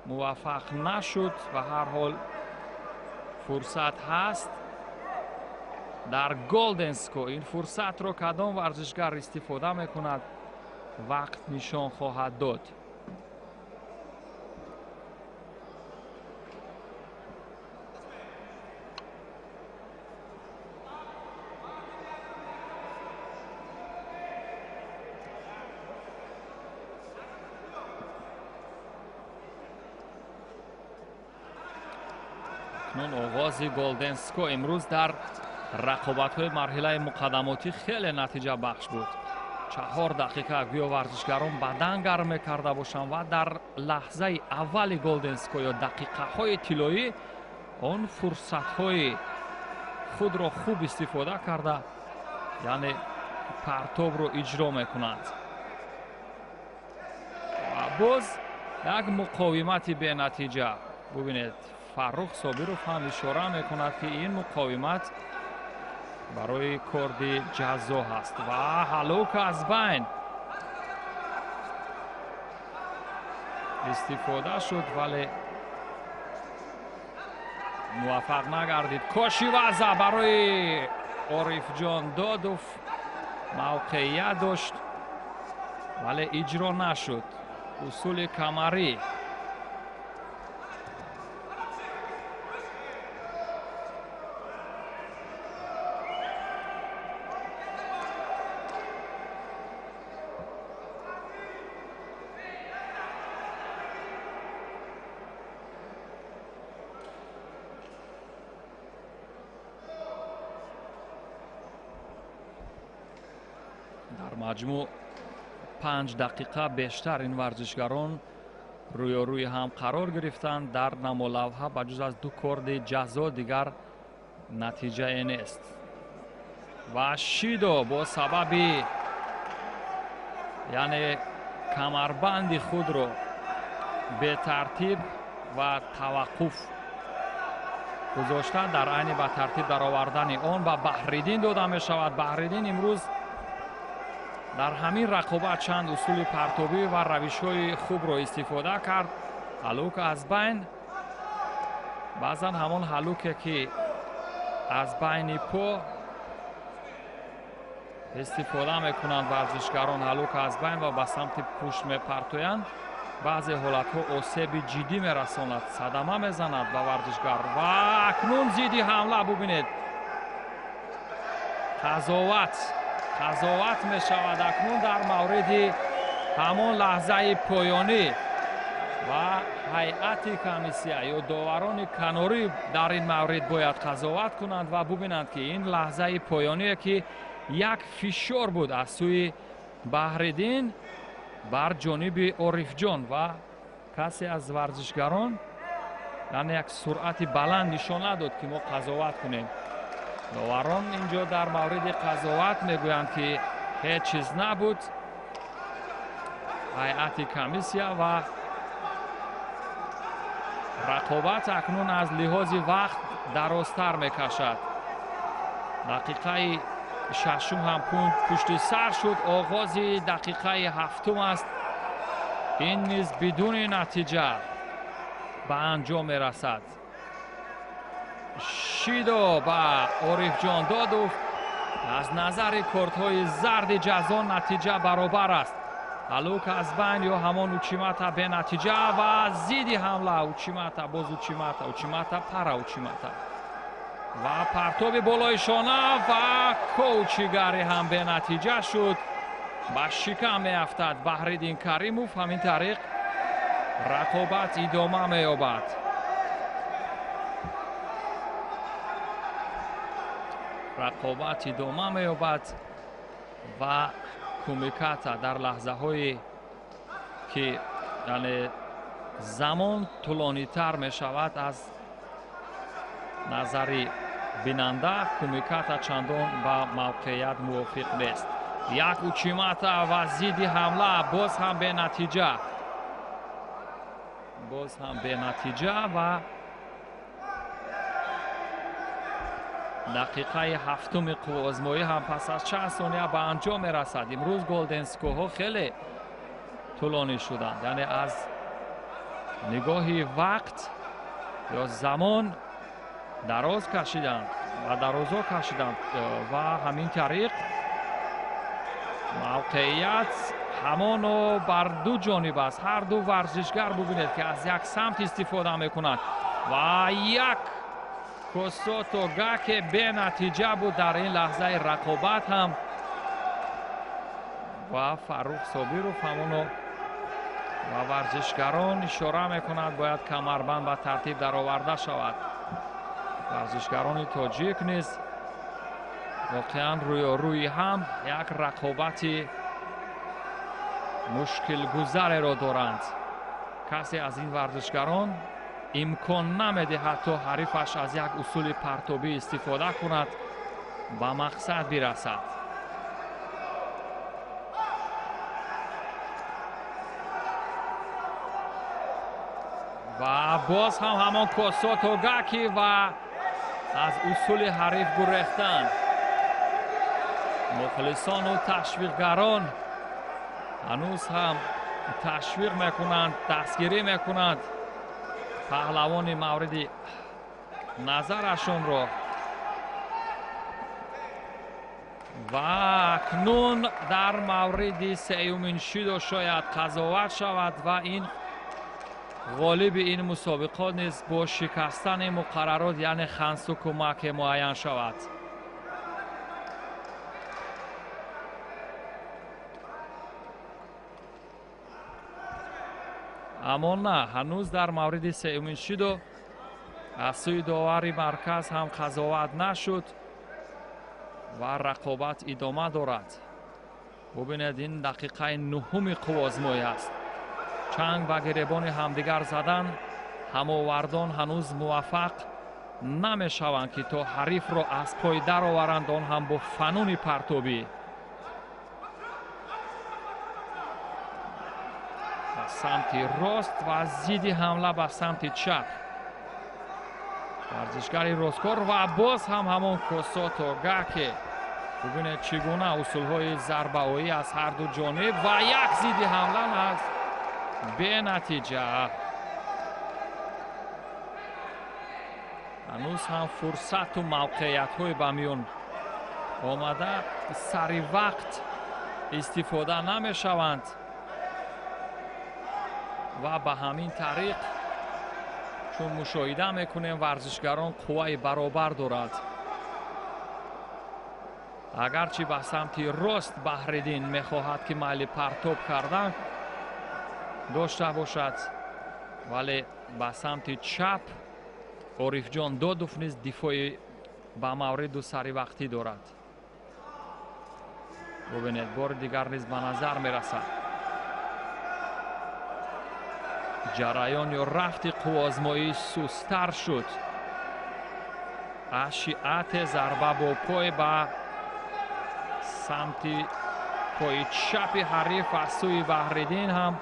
муваффақ нашуд. Ва ҳар ҳол фурсат ҳаст дар Голденско. Ин фурсатро кадом варзишгар истифода мекунад, вақт нишон хоҳад дод. Акнун оғози Голденско имрӯз дар рақобатҳои марҳилаи муқаддамотӣ хеле натиҷабахш буд. 4 дақиқа гӯё варзишгарон бадан гарм мекарда бошанд ва дар лаҳзаи аввали Голденско ё дақиқаҳои тиллоӣ он фурсатҳои худро хуб истифода карда, яъне партобро иҷро мекунанд. Ва боз як муқовимати бенатиҷа. Бубинед, Фаррух Собиров ҳам ишора мекунад, ки ин муқовимат барои корди ҷазо ҳаст. Ва ҳалук аз байн истифода шуд, вале муваффақ нагардид. Кошиваза барои Орифҷон Додов мавқеият дошт, вале иҷро нашуд. Усули камарӣ. Дар маҷмӯъ 5 дақиқа бештар ин варзишгарон рӯёрӯи ҳам қарор гирифтанд. Дар намолавҳа ба ҷуз аз 2 корди ҷазо дигар натиҷае нест. Ва шидо бо сабаби яъне камарбанди худро бетартиб ва таваққуф гузошта, дар айни ба тартиб даровардани он ба Баҳриддин дода мешавад. Баҳриддин имрӯз дар ҳамин рақобат чанд усули партобӣ ва равишҳои хубро истифода кард. Ҳалук аз байн, баъзан ҳамон ҳалуке ки аз байни по истифода мекунанд варзишгарон, ҳалук аз байн ва ба самти пушт мепартоянд, баъзе ҳолатҳо осеби ҷиддӣ мерасонад, садама мезанад ба варзишгар. Ва акнун зидди ҳамла бубинед, қазоват мешавад акнун дар мавриди ҳамон лаҳзаи поёнӣ ва ҳайати комиссия ё доварони канорӣ дар ин маврид бояд қазоват кунанд ва бубинанд, ки ин лаҳзаи поёние ки як фишор буд аз сӯи Баҳриддин бар ҷониби Орифҷон ва касе аз варзишгарон яъне як суръати баланд нишон надод, ки мо қазоват кунем. Доварон инҷо дар мавриди қазоват мегӯянд, ки ҳеҷ чиз набуд. Ҳайати комиссия ва Рақобат акнун аз лиҳози вақт дарозтар мекашад. Дақиқаи шашум ҳам пушти сар шуд. Оғози дақиқаи ҳафтум аст. Ин низ бидуни натиҷа ба анҷом мерасад. Шидо ба Орифҷон Додов аз назари кортҳои зарди ҷазо натиҷа баробар аст. Алук аз байн ё ҳамон учимата бенатиҷа ва зидди ҳамла учимата, боз учимата, учимата, пара учимата ва партоби болои шона ва коучигари ҳам бенатиҷа шуд. Ба шикам меафтад Баҳриддин Каримов. Ҳамин тариқ рақобат идома меёбад. Рақобат идома меёбад ва кумиката дар лаҳзаҳое ки яъне замон тӯлонитар мешавад аз назари бинанда, кумиката чандон ба мавқеият мувофиқ нест. Як учимата ва зидди ҳамла боз ҳам бенатиҷа, боз ҳам бенатиҷа ва дақиқаи ҳафтуми қувваозмоӣ ҳам пас аз чанд сония ба анҷом мерасад. Имрӯз голденскоҳо хеле тӯлонӣ шуданд, яъне аз нигоҳи вақт ё замон дароз кашиданд ва дарозо кашиданд ва ҳамин тариқ мавқеият ҳамоно бар ду ҷониб аст. Ҳар ду варзишгар бубинед ки аз як самт истифода мекунанд ва як косото гаке бенатиҷа буд дар ин лаҳзаи рақобат ҳам ва Фаррух Собиров ҳамоно ва варзишгарон ишора мекунад, бояд камарбанд ба тартиб дароварда шавад. Варзишгарони тоҷик низ воқеан рӯи ҳам як рақобати мушкилгузареро доранд. Касе аз ин варзишгарон имкон намедиҳад то ҳарифаш аз як усули партобӣ истифода кунад, ба мақсад бирасад. Ва боз ҳам ҳамон косото гаки ва аз усули ҳариф гурехтан. Мухлисону ташвиқгарон ҳанӯз ҳам ташвиқ мекунанд, дастгирӣ мекунанд паҳлавони мавриди назарашонро. Ва акнун дар мавриди сеюмин шидо шояд қазоват шавад ва ин ғолиби ин мусобиқот низ бо шикастани муқаррарот, яъне хансуку маке муайян шавад. Аммо на, ҳанӯз дар мавриди сеюмин шидо аз сӯи довари марказ ҳам қазоват нашуд ва рақобат идома дорад. Бубинед, ин дақиқаи нуҳуми қувваозмоӣ аст. Чанг ба гиребони ҳамдигар задан, ҳамовардон ҳанӯз муваффақ намешаванд ки то ҳарифро аз пой дароваранд, он ҳам бо фануни партобӣ. Ба самти рост ва зидди ҳамла ба самти чап. Варзишгари росткор ва боз ҳам ҳамон косото гаке. Бубинед чӣ гуна усулҳои зарбаоӣ аз ҳар ду ҷониб ва як зидди ҳамла аз бенатиҷа. Ҳанӯз ҳам фурсату мавқеиятҳои ба миён омада сари вақт истифода намешаванд ва ба ҳамин тариқ чун мушоҳида мекунем варзишгарон қувваи баробар дорад. Агарчи ба самти рост Баҳриддин мехоҳад ки майли партоб кардан дошта бошад, вале ба самти чап Орифҷон Додов низ дифои ба мавриду саривақтӣ дорад. Бубинед, бори дигар низ ба назар мерасад. Ҷараён ё рафти қувваозмоӣ сустар шуд. Ашиате зарба бо пой ба самти пои чапи ҳариф аз сӯи Баҳриддин ҳам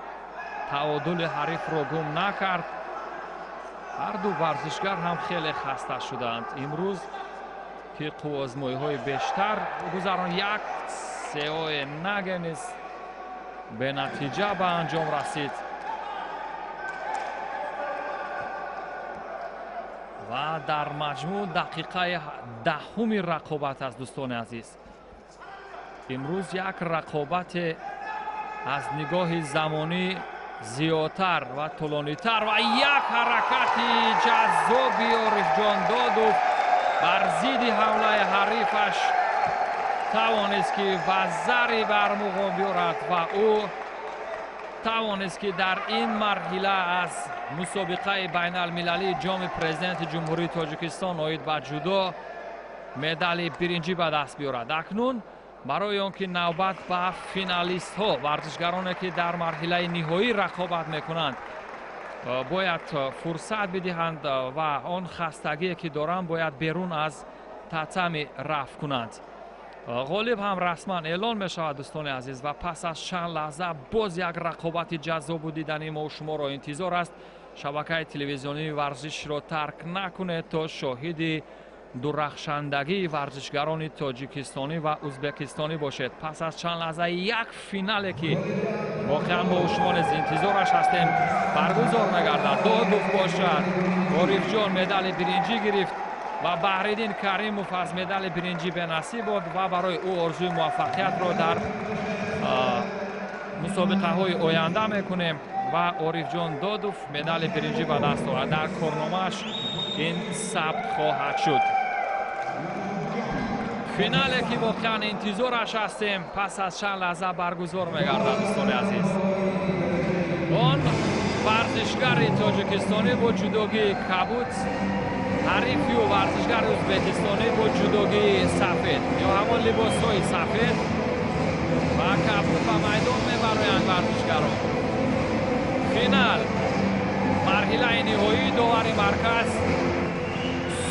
таодули ҳарифро гум накард. Ҳар ду варзишгар ҳам хеле хаста шудаанд. Имрӯз ки қувваозмоиҳои бештар гузарон, як сеои наге низ бенатиҷа ба анҷом расид. Ва дар маҷмӯъ дақиқаи 10-уми рақобат аст, дӯстони азиз. Имрӯз як рақобате аз нигоҳи замонӣ зиёдтар ва тӯлонитар ва як ҳаракати ҷаззоби Орифҷон Додов бар зидди ҳамлаи ҳарифаш тавонист, ки вазари бармуғон биёрад ва ӯ тавонист, ки дар ин марҳила аз мусобиқаи байналмилалии ҷоми президенти Ҷумҳурии Тоҷикистон оид ба ҷудо медали биринҷӣ ба даст биёрад. Акнун барои он ки навбат ба финалистҳо, варзишгароне ки дар марҳилаи ниҳоӣ рақобат мекунанд, бояд фурсат бидиҳанд ва он хастагие ки доранд бояд берун аз татами рафт кунанд. Ғолиб ҳам расман эълон мешавад, дӯстони азиз, ва пас аз чанд лаҳза боз як рақобати ҷаззобу дидани мо шуморо интизор аст. Шабакаи телевизионии варзишро тарк накунед то шоҳиди дурахшандагии варзишгарони тоҷикистонӣ ва ӯзбекистонӣ бошед. Пас аз чанд лаҳза як финале ки воқеан мо шумо низ интизораш ҳастем баргузор мегардад. Додов бошад, Орифҷон медали биринҷӣ гирифт ва Баҳриддин Каримов аз медали биринҷӣ бенасиб буд ва барои ӯ орзуи муваффақиятро дар мусобиқаҳои оянда мекунем ва Орифҷон Додов медали биринҷӣ ба даст овард. Дар корномааш ин сабт хоҳад шуд. Финале ки воқеан интизораш ҳастем пас аз чанд лаҳза баргузор мегардад, дӯстони азиз. Он варзишгари тоҷикистонӣ бо ҷудогии кабуд, ҳарифи ӯ варзишгари ӯзбекистонӣ бо ҷудогии сафед ё ҳамон либосҳои сафед ва кабуд ба майдон мебароянд варзишгарон. Финал, марҳилаи ниҳоӣ, довари марказ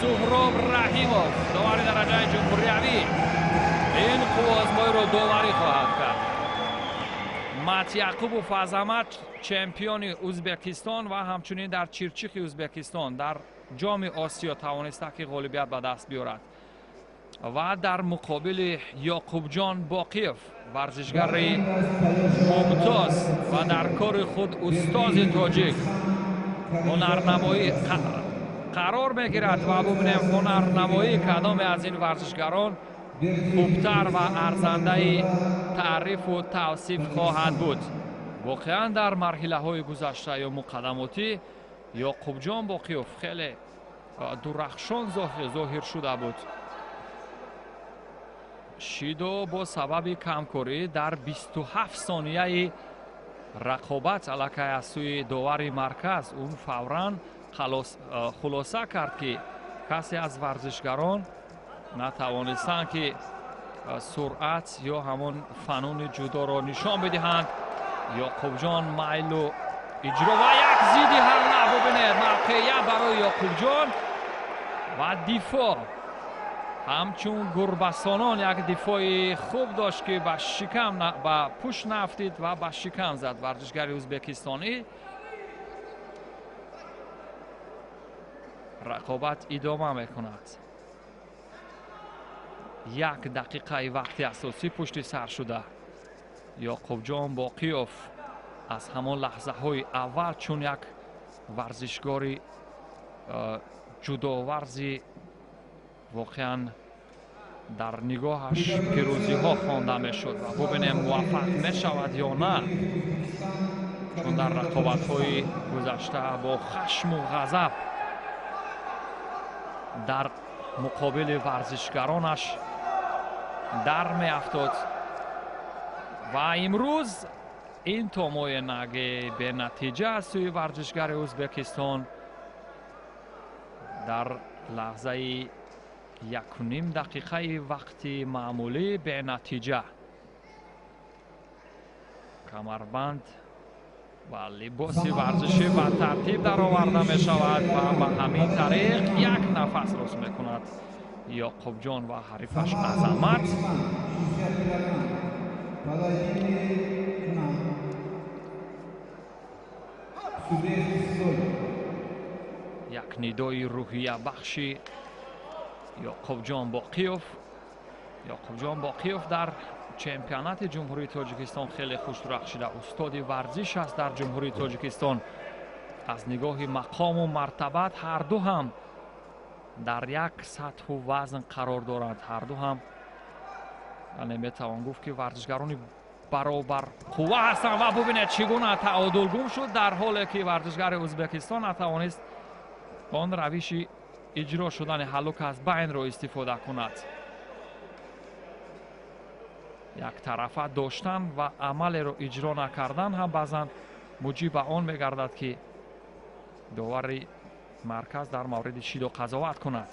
Суҳроб Раҳимов, довари дараҷаи ҷумҳуриявӣ, ин қувваозмоиро доварӣ хоҳад кард. Матяқубов Азамат, чемпиони Ӯзбекистон ва ҳамчунин дар Чирчихи Ӯзбекистон дар ҷоми Осиё тавониста ки ғолибият ба даст биёрад. Ва дар муқобили Ёқубҷон Боқиев, варзишгари мумтоз ва дар кори худ устози тоҷик, ҳунарнамоӣ қарор мегирад ва бубинем ҳунарнамоии кадоме аз ин варзишгарон хубтар ва арзандаи таърифу тавсиф хоҳад буд. Воқеан дар марҳилаҳои гузашта ё муқаддамотӣ Ёқубҷон Боқиев хеле дурахшон зоҳир шуда буд. Шидо бо сабаби камкорӣ дар 27 сонияи рақобат аллакай аз сӯи довари марказ ӯ фавран хулоса кард, ки касе аз варзишгарон натавонистанд ки суръат ё ҳамон фануни ҷудоро нишон бидиҳанд. Ёқубҷон майлу иҷро ва як зидди ҳамла, бубинед мавқеият барои Ёқубҷон ва дифоъ. Ҳамчун гурбасонон як дифои хуб дошт, ки ба шикам, ба пушт нафтид ва ба шикам зад варзишгари ӯзбекистонӣ. Рақобат идома мекунад. Як дақиқаи вақти асосӣ пушти сар шуда. Ёқубҷон Боқиёв аз ҳамон лаҳзаҳои аввал чун як варзишгори ҷудоварзи воқеан дар нигоҳаш пирӯзиҳо хонда мешуд ва бубинем муваффақ мешавад ё на, чун дар рақобатҳои гузашта бо хашму ғазаб дар муқобили варзишгаронаш дар меафтод ва имрӯз ин томои наги бенатиҷа аз сӯи варзишгари Ӯзбекистон дар лаҳзаи 1.5 дақиқаи вақти маъмулӣ бенатиҷа. Камарбанд ва либоси варзишӣ ба тартиб дароварда мешавад ва ба ҳамин тариқ як нафас рост мекунад Ёқубҷон ва ҳарифаш Азамат. Як нидои рӯҳиябахши Ёқубҷон Боқиёв. Ёқубҷон Боқиёв дар чемпионати Ҷумҳурии Тоҷикистон хеле хуш дурахшида. Устоди варзиш аст дар Ҷумҳурии Тоҷикистон. Аз нигоҳи мақому мартабат ҳарду ҳам дар як сатҳу вазн қарор доранд. Ҳарду ҳам яъне метавон гуфт, ки варзишгарони баробар қувва ҳастанд. Ва бубинед, чӣ гуна таодул гум шуд, дар ҳоле ки варзишгари Ӯзбекистон натавонист он равиши иҷро шудани ҳаллук аз байнро истифода кунад. Яктарафа доштан ва амалеро иҷро накардан ҳам баъзан муҷиб ба он мегардад, ки довари марказ дар мавриди шидо қазоват кунад.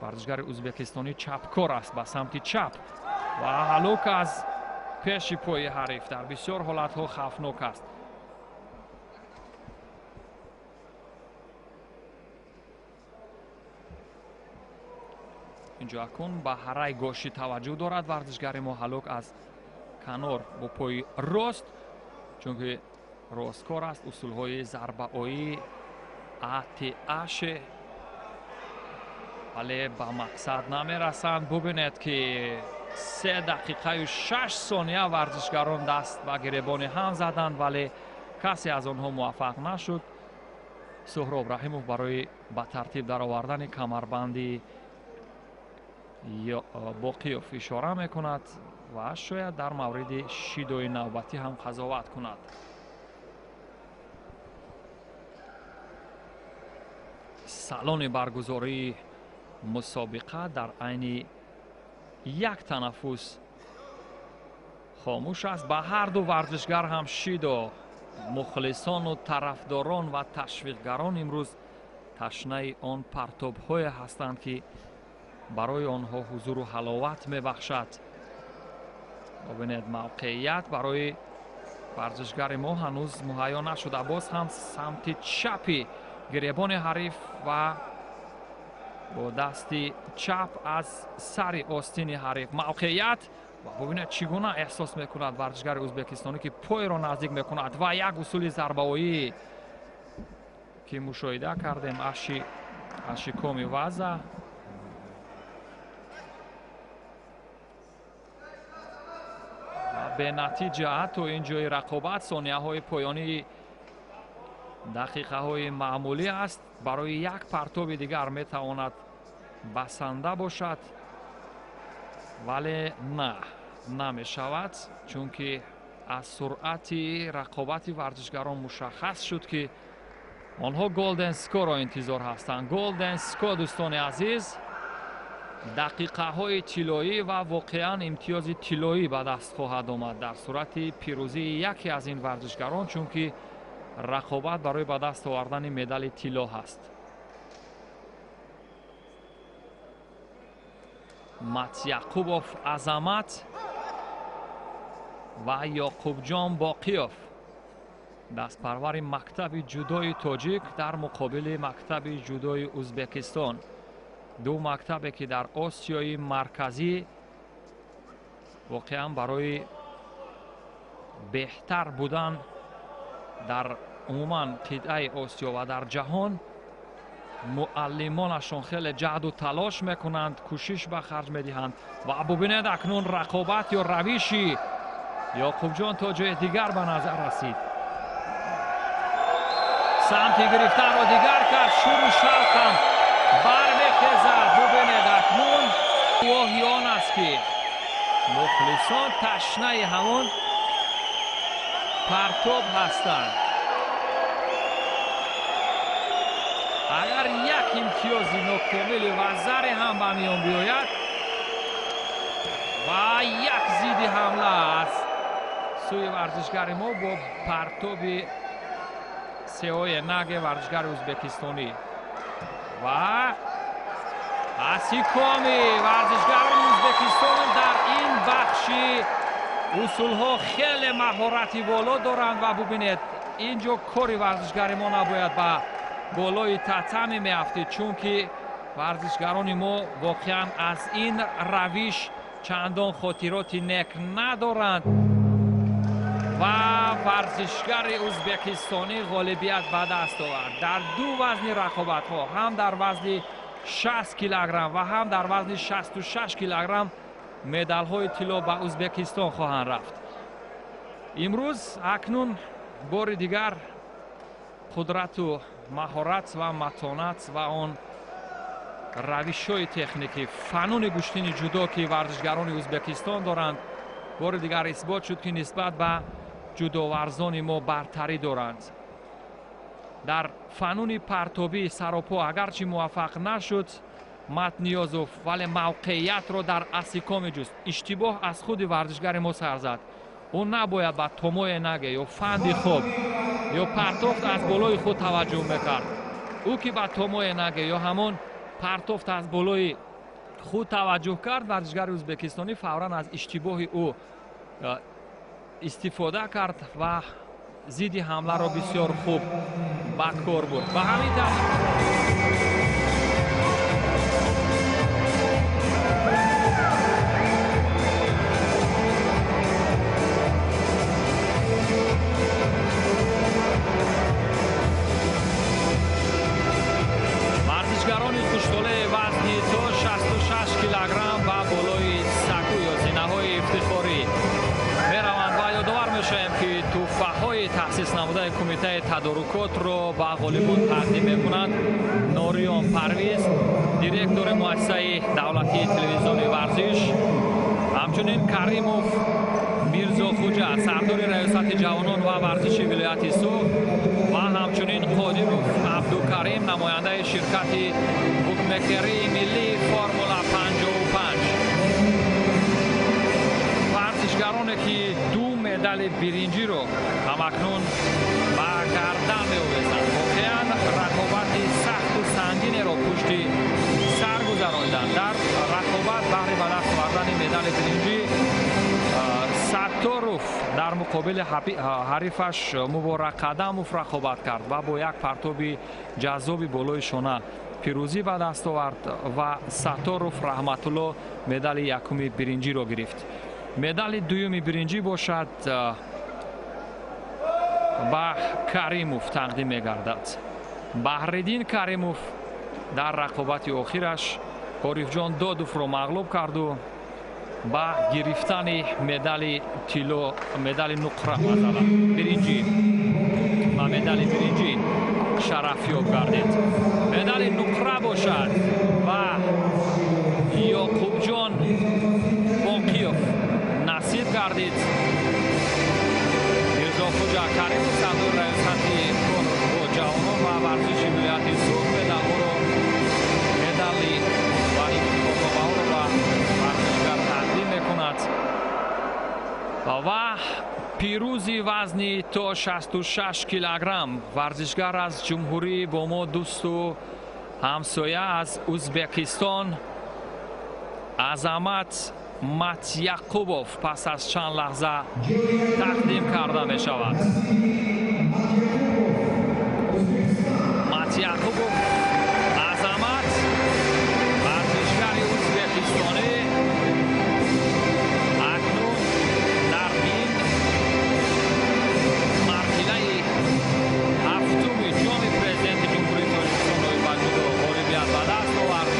Варзишгари ӯзбекистонӣ чапкор аст, ба самти чап ва ҳаллук аз пеши пои ҳариф дар бисёр ҳолатҳо хавфнок аст. Инҷо акун ба ҳарай гошӣ таваҷҷӯҳ дорад варзишгари мо. Ҳаллук аз канор бо пои рост, чунки росткор аст, усулҳои зарбаоӣ АТАШ, вале ба мақсад намерасанд. Бубинед, ки 3 дақиқаю 6 сония варзишгарон даст ба гиребони ҳам заданд, вале касе аз онҳо муваффақ нашуд. Суҳроб Раҳимов барои ба тартиб даровардани камарбанди Боқиёв ишора мекунад ва шояд дар мавриди шидои навбатӣ ҳам қазоват кунад. Салони баргузории мусобиқа дар айни як танаффус хомӯш аст. Ба ҳарду варзишгар ҳам шидо. Мухлисону тарафдорон ва ташвиқгарон имрӯз ташнаи он партобҳое ҳастанд, ки барои онҳо ҳузуру ҳаловат мебахшад. Бубинед, мавқеият барои варзишгари мо ҳанӯз муҳайё нашуда. Боз ҳам самти чапи гиребони ҳариф ва бо дасти чап аз сари остини ҳариф мавқеият. Ва бубинед, чӣ гуна эҳсос мекунад варзишгари ӯзбекистонӣ, ки пойро наздик мекунад ва як усули зарбаоӣ, ки мушоҳида кардем, ашикоми ваза. Бенатиҷа то ин ҷои рақобат. Сонияҳои поёнии дақиқаҳои маъмулӣ аст. Барои як партоби дигар метавонад басанда бошад, вале на, намешавад, чунки аз суръати рақобати варзишгарон мушаххас шуд, ки онҳо голден скоро интизор ҳастанд. Голден ско, дӯстони азиз, дақиқаҳои тиллоӣ ва воқеан имтиёзи тиллоӣ ба даст хоҳад омад дар сурати пирӯзии яке аз ин варзишгарон, чунки рақобат барои ба даст овардани медали тилло ҳаст. Матяқубов Азамат ва Ёқубҷон Боқиёв, дастпарвари мактаби ҷудои тоҷик дар муқобили мактаби ҷудои Ӯзбекистон. Ду мактабе, ки дар Осиёи Марказӣ воқеан барои беҳтар будан дар умуман қитъаи Осиё ва дар ҷаҳон муаллимонашон хеле ҷаҳду талош мекунанд, кӯшиш ба харҷ медиҳанд. Ва бубинед, акнун рақобат ё равиши Ёқубҷон то ҷои дигар ба назар расид. Самти гирифтанро дигар кард, шуру шавқам бармехезад. Бубинед, акнун гувоҳи он аст, ки мухлисон ташнаи ҳамон партоб ҳастанд. Агар як имтиёзи нокомили вазаре ҳам ба миён биёяд ва як зидди ҳамла аз сӯи варзишгари мо бо партоби сеое наге варзишгари ӯзбекистонӣ ва асикоми варзишгарони Ӯзбекистон дар ин бахши усулҳо хеле маҳорати боло доранд. Ва бубинед, ин ҷо кори варзишгари мо набояд ба болои татами меафтид, чунки варзишгарони мо воқеан аз ин равиш чандон хотироти нек надоранд. Ва варзишгари ӯзбекистонӣ ғолибият ба даст овард дар ду вазни рақобатҳо, ҳам дар вазни 60 килограмм ва ҳам дар вазни 66 килограмм медалҳои тилло ба Ӯзбекистон хоҳанд рафт. Имрӯз акнун бори дигар қудрату маҳорат ва матонат ва он равишҳои техникӣ, фануни гӯштини ҷудо, ки варзишгарони Ӯзбекистон доранд, бори дигар исбот шуд, ки нисбат ба ҷудоварзони мо бартарӣ доранд. Дар фануни партобӣ саропо агарчи муваффақ нашуд Матниёзов, вале мавқеиятро дар асико меҷуст. Иштибоҳ аз худи варзишгари мо сар зад. Ӯ набояд ба томое наге ё фанди хоб ё партофт аз болои худ таваҷҷӯҳ мекард. Ӯ ки ба томое наге ё ҳамон партофт аз болои худ таваҷҷӯҳ кард, варзишгари ӯзбекистонӣ фавран аз иштибоҳи ӯ истифода кард ва зидди ҳамларо бисёр хуб ба кор бурд. Ба ҳамин тартиб варзишгарони хуштолеи вазни то 66 килограмм ба болои саку ё зинаҳои ифтихорӣ мераванд ва ёдовар мешавем, ки тӯҳфаҳои таҳсис намудаи кумитаи тадорукотро ба ғолибон тақдим мекунанд Нориён Парвиз, директори муассисаи давлатии телевизиони варзиш, ҳамчунин Каримов Мирзохуҷа, сардори раёсати ҷавонон ва варзиши вилояти Суғд, ва ҳамчунин Қодиров Абдукарим, намояндаи ширкати букмекерии миллии Формула 55. Варзишгароне, ки ду медали биринҷиро ҳамакнун ба гардан меовезанд, воқеан рақобати сахту сангинеро пушти сар гузаронданд. Дар рақобат баҳри ба даст овардани медали биринҷӣ Сатторов дар муқобили ҳарифаш Муборак Қадамов рақобат кард ва бо як партоби ҷаззоби болои шона пирӯзӣ ба даст овард ва Сатторов Раҳматулло медали якуми биринҷиро гирифт. Медали дуюми биринҷӣ бошад ба Каримов тақдим мегардад. Баҳриддин Каримов дар рақобати охираш Орифҷон Додовро мағлуб карду ба гирифтани медали тилло, медали нуқра, масалан биринҷӣ, ба медали биринҷӣ шарафёб гардид. Медали нуқра бошад ба Ёқубҷон Боқиёв насиб гардид. Мирзохуҷа Каримов, сардори раёсати кор бо ҷавонон ва варзиши вилояти Суғд, медалҳоро, медали ва ифтихорномаҳоро ба варзишгар тақдим мекунад. Ва пирӯзи вазни то 66 килограмм варзишгар аз ҷумҳурӣ бо мо дӯсту ҳамсоя аз Ӯзбекистон Азамат Матяқубов пас аз чанд лаҳза тақдим карда мешавад. Матяқубов Азамат, варзишгари ӯзбекистонӣ, акнун дар ин марҳилаи ҳафтуми ҷоми президенти Ҷумҳурии Тоҷикистон оид ба ҷудо ғолибият ба даст овард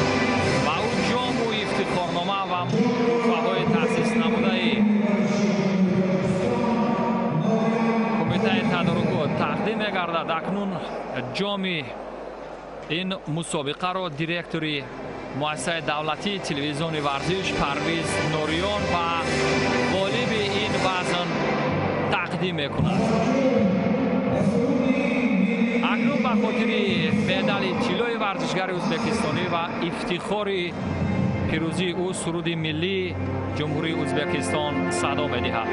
ва ӯ ҷому ифтихорнома ва тӯҳфаҳои таъсис намудаи кумитаи тадорукот тақдим мегардад. Акнун ҷоми ин мусобиқаро директори муассисаи давлатии телевизиони варзиш Парвиз Нориён ба ғолиби ин вазн тақдим мекунад. Акнун ба хотири медали тиллои варзишгари ӯзбекистонӣ ва ифтихори пирӯзии ӯ суруди миллии Ҷумҳурии Ӯзбекистон садо медиҳад.